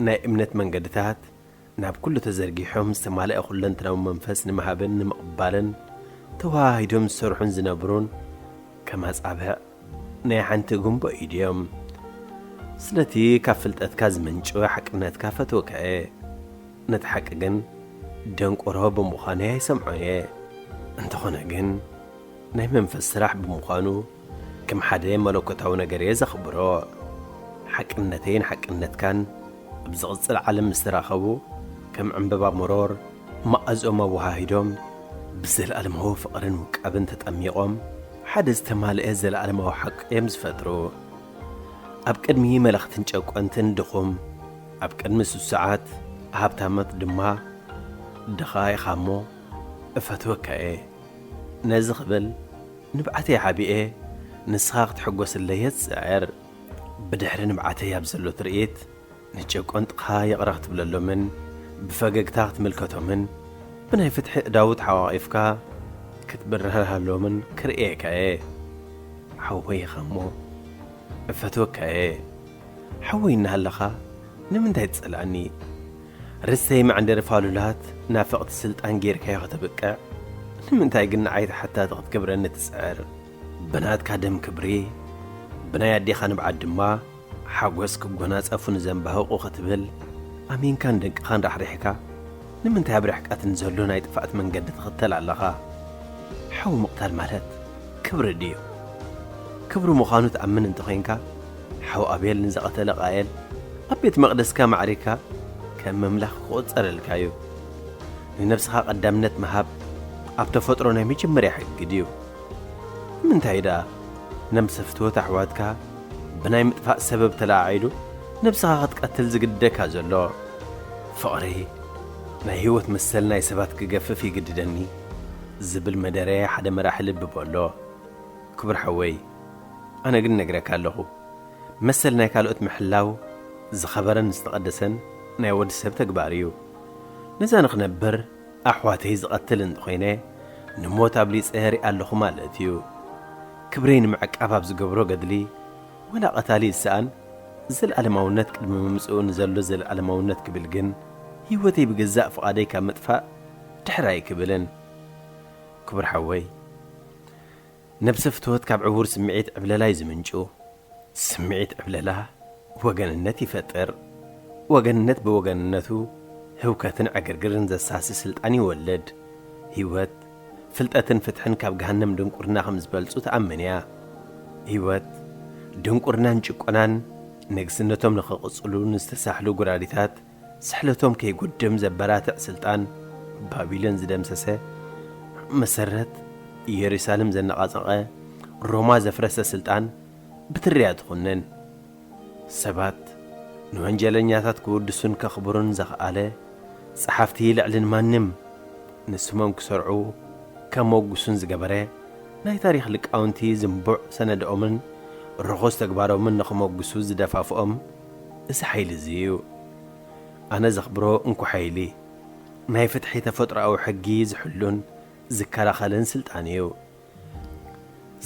ናይ እምነት መንገድታት ናብ ኩሉ ተዘርጊሖም ዝተማልአ ኩለንትናዊ መንፈስ ንምሃብን ንምቕባልን ተወሃሂዶም ዝሰርሑን ዝነብሩን ከም ኣጻብዕ ናይ ሓንቲ ጉንቦ ኢድ እዮም። ስለቲ ካብ ፍልጠትካ ዝመንጨወ ሓቅነትካ ፈትወካ እየ። ነቲ ሓቂ ግን ደንቆሮ ብምዃነይ ኣይሰምዖን እየ። እንተኾነ ግን ናይ መንፈስ ስራሕ ብምዃኑ ከም ሓደ መለኮታዊ ነገር እየ ዘኽብሮ። ሓቅነተይን ሓቅነትካን ኣብ ዝቕጽል ዓለም ምስ ተራኸቡ ከም ዕምበባ መሮር መኣዝኦም ኣወሃሂዶም ብዘለኣለማዊ ፍቕርን ውቃብን ተጠሚቖም ሓደ ዝተማልአ ዘለኣለማዊ ሓቂ እዮም ዝፈጥሩ። ኣብ ቅድሚ መለኽትን ጨቆንትን ድኹም፣ ኣብ ቅድሚ ስሱዓት ሃብታማት ድማ ድኻ ኢኻ እሞ እፈትወካ እየ። ነዚ ክብል ንብዓተይ ሓቢኤ ንስኻ ክትሕጎስለይ እየ ዝጽዕር። ብድሕሪ ንብዓተይ ኣብ ዘሎ ትርኢት ንጨቆንትኻ ይቕረ ክትብለሎምን ብፈገግታ ክትምልከቶምን ብናይ ፍትሒ እዳውት ሓዋቒፍካ ክትብረሃሎምን ክርእየካ እየ። ሓወይ ኢኻ እሞ እፈትወካ እየ። ሓወይ እናሃለኻ ንምንታይ ትጸልኣኒ? ርስተይ መዐንደሪ ፋሉላት ናፈቕቲ ስልጣን ጌርካዮ ከተብቅዕ፣ ንምንታይ ግን ንዓይ ተሓታቲ ክትገብረኒ ትጽዕር? ብናትካ ደም ክብሪ፣ ብናይ ኣዴኻ ንብዓት ድማ ሓጎስ ክጎናጸፉ ንዘንባህቑ ክትብል፣ ኣሚንካን ደቅኻን ራሕሪሕካ፣ ንምንታይ ኣብ ርሕቀት ንዘሎ ናይ ጥፍኣት መንገዲ ትኽተል ኣለኻ? ሓው ምቕታል ማለት ክብሪ ድዩ? ክብሪ ምዃኑ ትኣምን እንተኾይንካ፣ ሓው ኣቤል ንዝቐተለ ቃየል ኣብ ቤት መቕደስካ ማዕሪካ ከም ኣምላኽ ክቑጸረልካ እዩ። ንነብስኻ ቀዳምነት ምሃብ ኣብ ተፈጥሮ ናይ መጀመርያ ሕጊ ድዩ? ንምንታይ ደኣ ነብሰ ፍትወት ኣሕዋትካ ብናይ ምጥፋእ ሰበብ ተለዓዒሉ ነብስኻ ክትቀትል ዝግደካ ዘሎ? ፍቕሪ ናይ ህይወት መሰል ናይ ሰባት ክገፍፍ ይግድደኒ ዝብል መደረ ሓደ መራሒ ልቢ በሎ። ክቡር ሓወይ፣ ኣነ ግን ነግረካ ኣለኹ፣ መሰል ናይ ካልኦት ምሕላው ዝኸበረን ዝተቐደሰን ናይ ወዲ ሰብ ተግባር እዩ። ነዛ ንኽነብር ኣሕዋተይ ዝቐትል እንተኾይነ ንሞት ኣብሊጸ ሪኣ ኣለኹ ማለት እዩ። ክብረይ ንምዕቃብ ኣብ ዝገብሮ ገድሊ ወላ ቀታሊ ይሰኣን፣ ዘለኣለማውነት ቅድሚ ምምጽኡ ንዘሎ ዘለኣለማውነት ክብል ግን ህይወተይ ብገዛእ ፍቓደይ ካብ ምጥፋእ ድሕር ኣይክብልን። ክቡር ሓወይ፣ ነብሰ ፍትወት ካብ ዕዉር ስምዒት ዕብለላ እዩ ዝምንጩ። ስምዒት ዕብለላ ወገንነት ይፈጥር። ወገንነት ብወገንነቱ ህውከትን ዕግርግርን ዘሳሲ ስልጣን ይወልድ። ህይወት፣ ፍልጠትን ፍትሕን ካብ ገሃነም ድንቁርና ከም ዝበልጹ ትኣምን እያ። ህይወት፣ ድንቁርናን ጭቆናን ንግስነቶም ንኽቕጽሉ ንዝተሳሕሉ ጉራዲታት ስሕለቶም ከይጉድም ዘበራትዕ ስልጣን ባቢሎን ዝደምሰሰ፣ መሰረት ኢየሩሳሌም ዘነቓጸቐ፣ ሮማ ዘፍረሰ ስልጣን ብትርያ ትኹንን። ሰባት ንወንጀለኛታት ክውድሱን ከኽብሩን ዘኽኣለ፣ ጸሓፍቲ ልዕሊ ንማንም ንስሞም ክሰርዑ ከመጉሱን ዝገበረ፣ ናይ ታሪኽ ሊቃውንቲ ዝንቡዕ ሰነድኦምን ርኹስ ተግባሮምን ንኽመጉሱ ዝደፋፍኦም እዚ ሓይሊ እዚ እዩ። ኣነ ዘኽብሮ እንኮ ሓይሊ፣ ናይ ፍትሒ ተፈጥሮኣዊ ሕጊ ዝሕሉን ዝከላኸልን ስልጣን እዩ።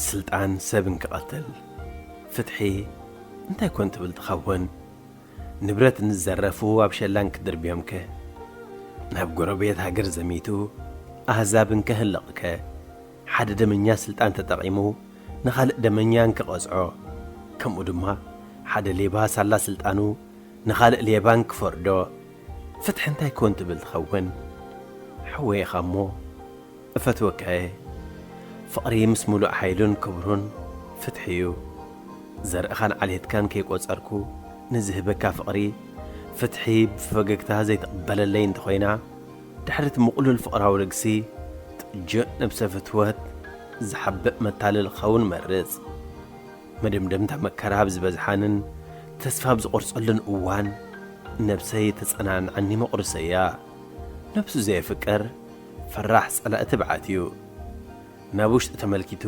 ስልጣን ሰብ እንክቐትል፣ ፍትሒ እንታይ ኮን ትብል ትኸውን? ንብረት እንዝዘረፉ ኣብ ሸላን ክድርብዮምከ? ናብ ጎረቤት ሃገር ዘሚቱ ኣህዛብ እንከህልቕከ? ሓደ ደመኛ ስልጣን ተጠቒሙ ንኻልእ ደመኛ እንክቐጽዖ፣ ከምኡ ድማ ሓደ ሌባ ሳላ ስልጣኑ ንኻልእ ሌባ እንክፈርዶ፣ ፍትሒ እንታይ ኮን ትብል ትኸውን? ሓወይ ኢኻ እሞ እፈትወካ እየ። ፍቕሪ ምስ ምሉእ ሓይሉን ክብሩን ፍትሒ እዩ። ዘርእኻን ዓሌትካን ከይቆጸርኩ ንዝህበካ ፍቕሪ፣ ፍትሒ ብፈገግታ ዘይትቕበለለይ እንተኾይና፣ ድሕሪ እቲ ምቕሉል ፍቕራዊ ልግሲ፣ ጥጁእ ነብሰ ፍትወት ዝሓብእ መታለሊ ክኸውን እመርጽ። መደምደምታ መከራ ኣብ ዝበዝሓንን ተስፋ ኣብ ዝቖርጸሉን እዋን፣ ነብሰይ ተጸናንዓኒ መቑርሰያ። ነብሱ ዘየፍቅር ፈራሕ ጸላኢ ትብዓት እዩ። ናብ ውሽጢ ተመልኪቱ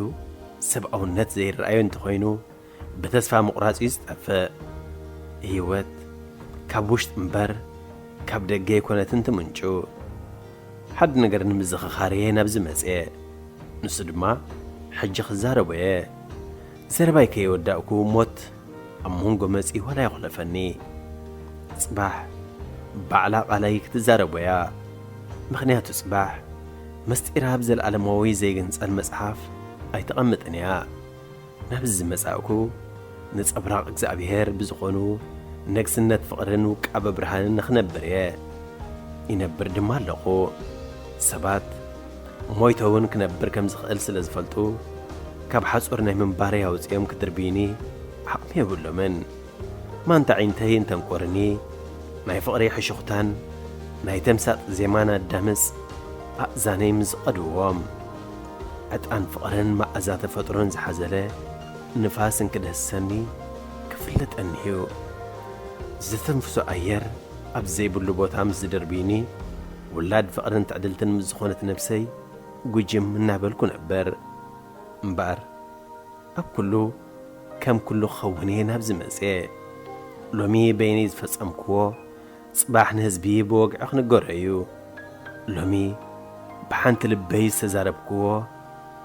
ሰብኣውነት ዘይረኣዮ እንተኾይኑ፣ ብተስፋ ምቑራጽ እዩ ዝጠፍእ። ህይወት ካብ ውሽጢ እምበር ካብ ደገ ኣይኮነትን ትምንጩ። ሓደ ነገር ንምዝኽኻር እየ ናብዚ መጽየ። ንሱ ድማ ሕጂ ክዛረቦ እየ። ዘረባይ ከይወዳእኩ ሞት ኣብ መንጎ መጺኡ ዋላ ይኹለፈኒ። ጽባሕ ባዕላ ቃለይ ክትዛረቦ እያ። ምኽንያቱ ጽባሕ ምስጢራ ኣብ ዘለኣለማዊ ዘይግንጸል መጽሓፍ ኣይተቐምጥን እያ። ናብዚ ዝመጻእኩ ነጸብራቕ እግዚኣብሔር ብዝኾኑ ነግስነት ፍቕርን ውቃበ ብርሃንን ንኽነብር እየ። ይነብር ድማ ኣለኹ። ሰባት ሞይተ እውን ክነብር ከም ዝኽእል ስለ ዝፈልጡ፣ ካብ ሓጹር ናይ ምንባረይ ኣውጺኦም ክድርብዩኒ ዓቕሚ የብሎምን። ማንታ ዒንተይ እንተንቆርኒ፣ ናይ ፍቕሪ ሕሹኽታን ናይ ተምሳጥ ዜማን ኣዳምጽ ኣእዛነይ ምስ ዝቐድዎም። ዕጣን ፍቕርን መኣዛ ተፈጥሮን ዝሓዘለ ንፋስ እንክደህሰኒ ክፍለጠኒ እዩ። ዝተንፍሶ ኣየር ኣብ ዘይብሉ ቦታ ምስ ዝድርብዩኒ፣ ውላድ ፍቕርን ትዕድልትን ምስ ዝኾነት ነብሰይ ጉጅም እናበልኩ ነበር። እምበኣር፣ ኣብ ኩሉ ከም ኩሉ ክኸውን እየ ናብዚ መጽየ። ሎሚ በይነይ ዝፈጸምክዎ፣ ጽባሕ ንህዝቢ ብወግዒ ክንገሮ እዩ። ሎሚ ብሓንቲ ልበይ ዝተዛረብክዎ፣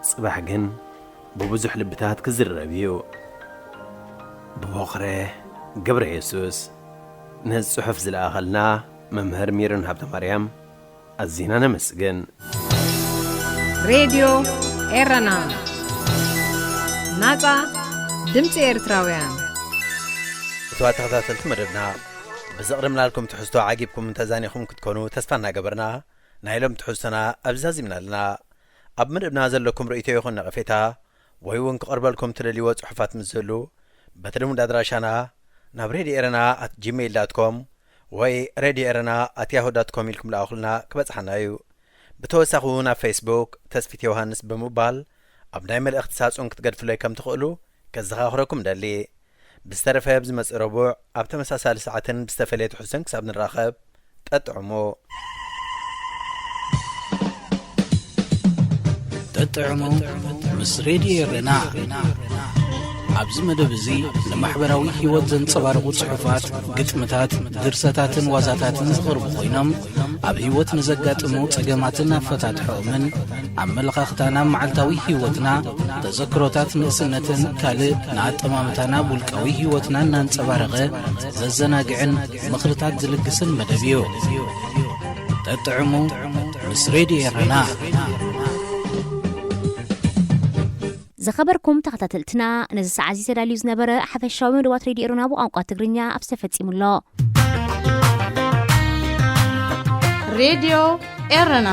ጽባሕ ግን ብብዙሕ ልብታት ክዝረብ እዩ። ብቦኽረ ገብረ የሱስ። ነዚ ጽሑፍ ዝለኣኸልና መምህር ሚሮን ሃብተማርያም ኣዚና ነመስግን። ሬድዮ ኤረና፣ ናጻ ድምጺ ኤርትራውያን። እትዋ ተኸታተልቲ መደብና፣ ብዘቕርብናልኩም ትሕዝቶ ዓጊብኩም ተዛኒኹም ክትኮኑ ተስፋ እናገበርና፣ ናይ ሎም ትሕዝቶና ኣብዚ ዛዚምና ኣለና። ኣብ መደብና ዘለኩም ርእይቶ ይኹን ነቐፌታ፣ ወይ እውን ክቐርበልኩም ትደልይዎ ጽሑፋት ምስ ዝህሉ፣ በቲ ልሙድ ኣድራሻና ናብ ሬድዮ ኤረና ኣት ጂሜይል ዳት ኮም ወይ ሬድዮ ኤረና ኣት ያሁ ዳት ኮም ኢልኩም ለኣኹልና፣ ክበጽሓና እዩ። ብተወሳኺ እውን ኣብ ፌስቡክ ተስፊት ዮሃንስ ብምባል ኣብ ናይ መልእኽቲ ሳጹን ክትገድፍለይ ከም ትኽእሉ ከዘኻኽረኩም ደሊ። ብዝተረፈ ኣብ ዝመጽእ ረቡዕ ኣብ ተመሳሳሊ ሰዓትን ብዝተፈለየ ትሕዝቶን ክሳብ ንራኸብ፣ ጠጥዕሙ። ጠጥዕሙ ምስ ሬድዮ ኤረና። ኣብዚ መደብ እዚ ንማሕበራዊ ህይወት ዘንጸባርቑ ጽሑፋት፣ ግጥምታት፣ ድርሰታትን ዋዛታትን ዝቐርቡ ኮይኖም፣ ኣብ ህይወት ንዘጋጥሙ ጸገማትን ኣፈታትሖኦምን፣ ኣመለኻኽታና ኣብ መዓልታዊ ህይወትና፣ ተዘክሮታት ንእስነትን ካልእ ንኣጠማምታና ኣብ ውልቃዊ ህይወትና እናንጸባረቐ ዘዘናግዕን ምኽርታት ዝልግስን መደብ እዩ። ጠጥዕሙ ምስ ሬድዮ ኤረና። ዝኸበርኩም ተኸታተልትና፣ ነዚ ሰዓት እዚ ተዳልዩ ዝነበረ ሓፈሻዊ መደባት ሬድዮ ኤረና ብቋንቋ ትግርኛ ኣብዚ ተፈጺሙ ኣሎ። ሬድዮ ኤረና።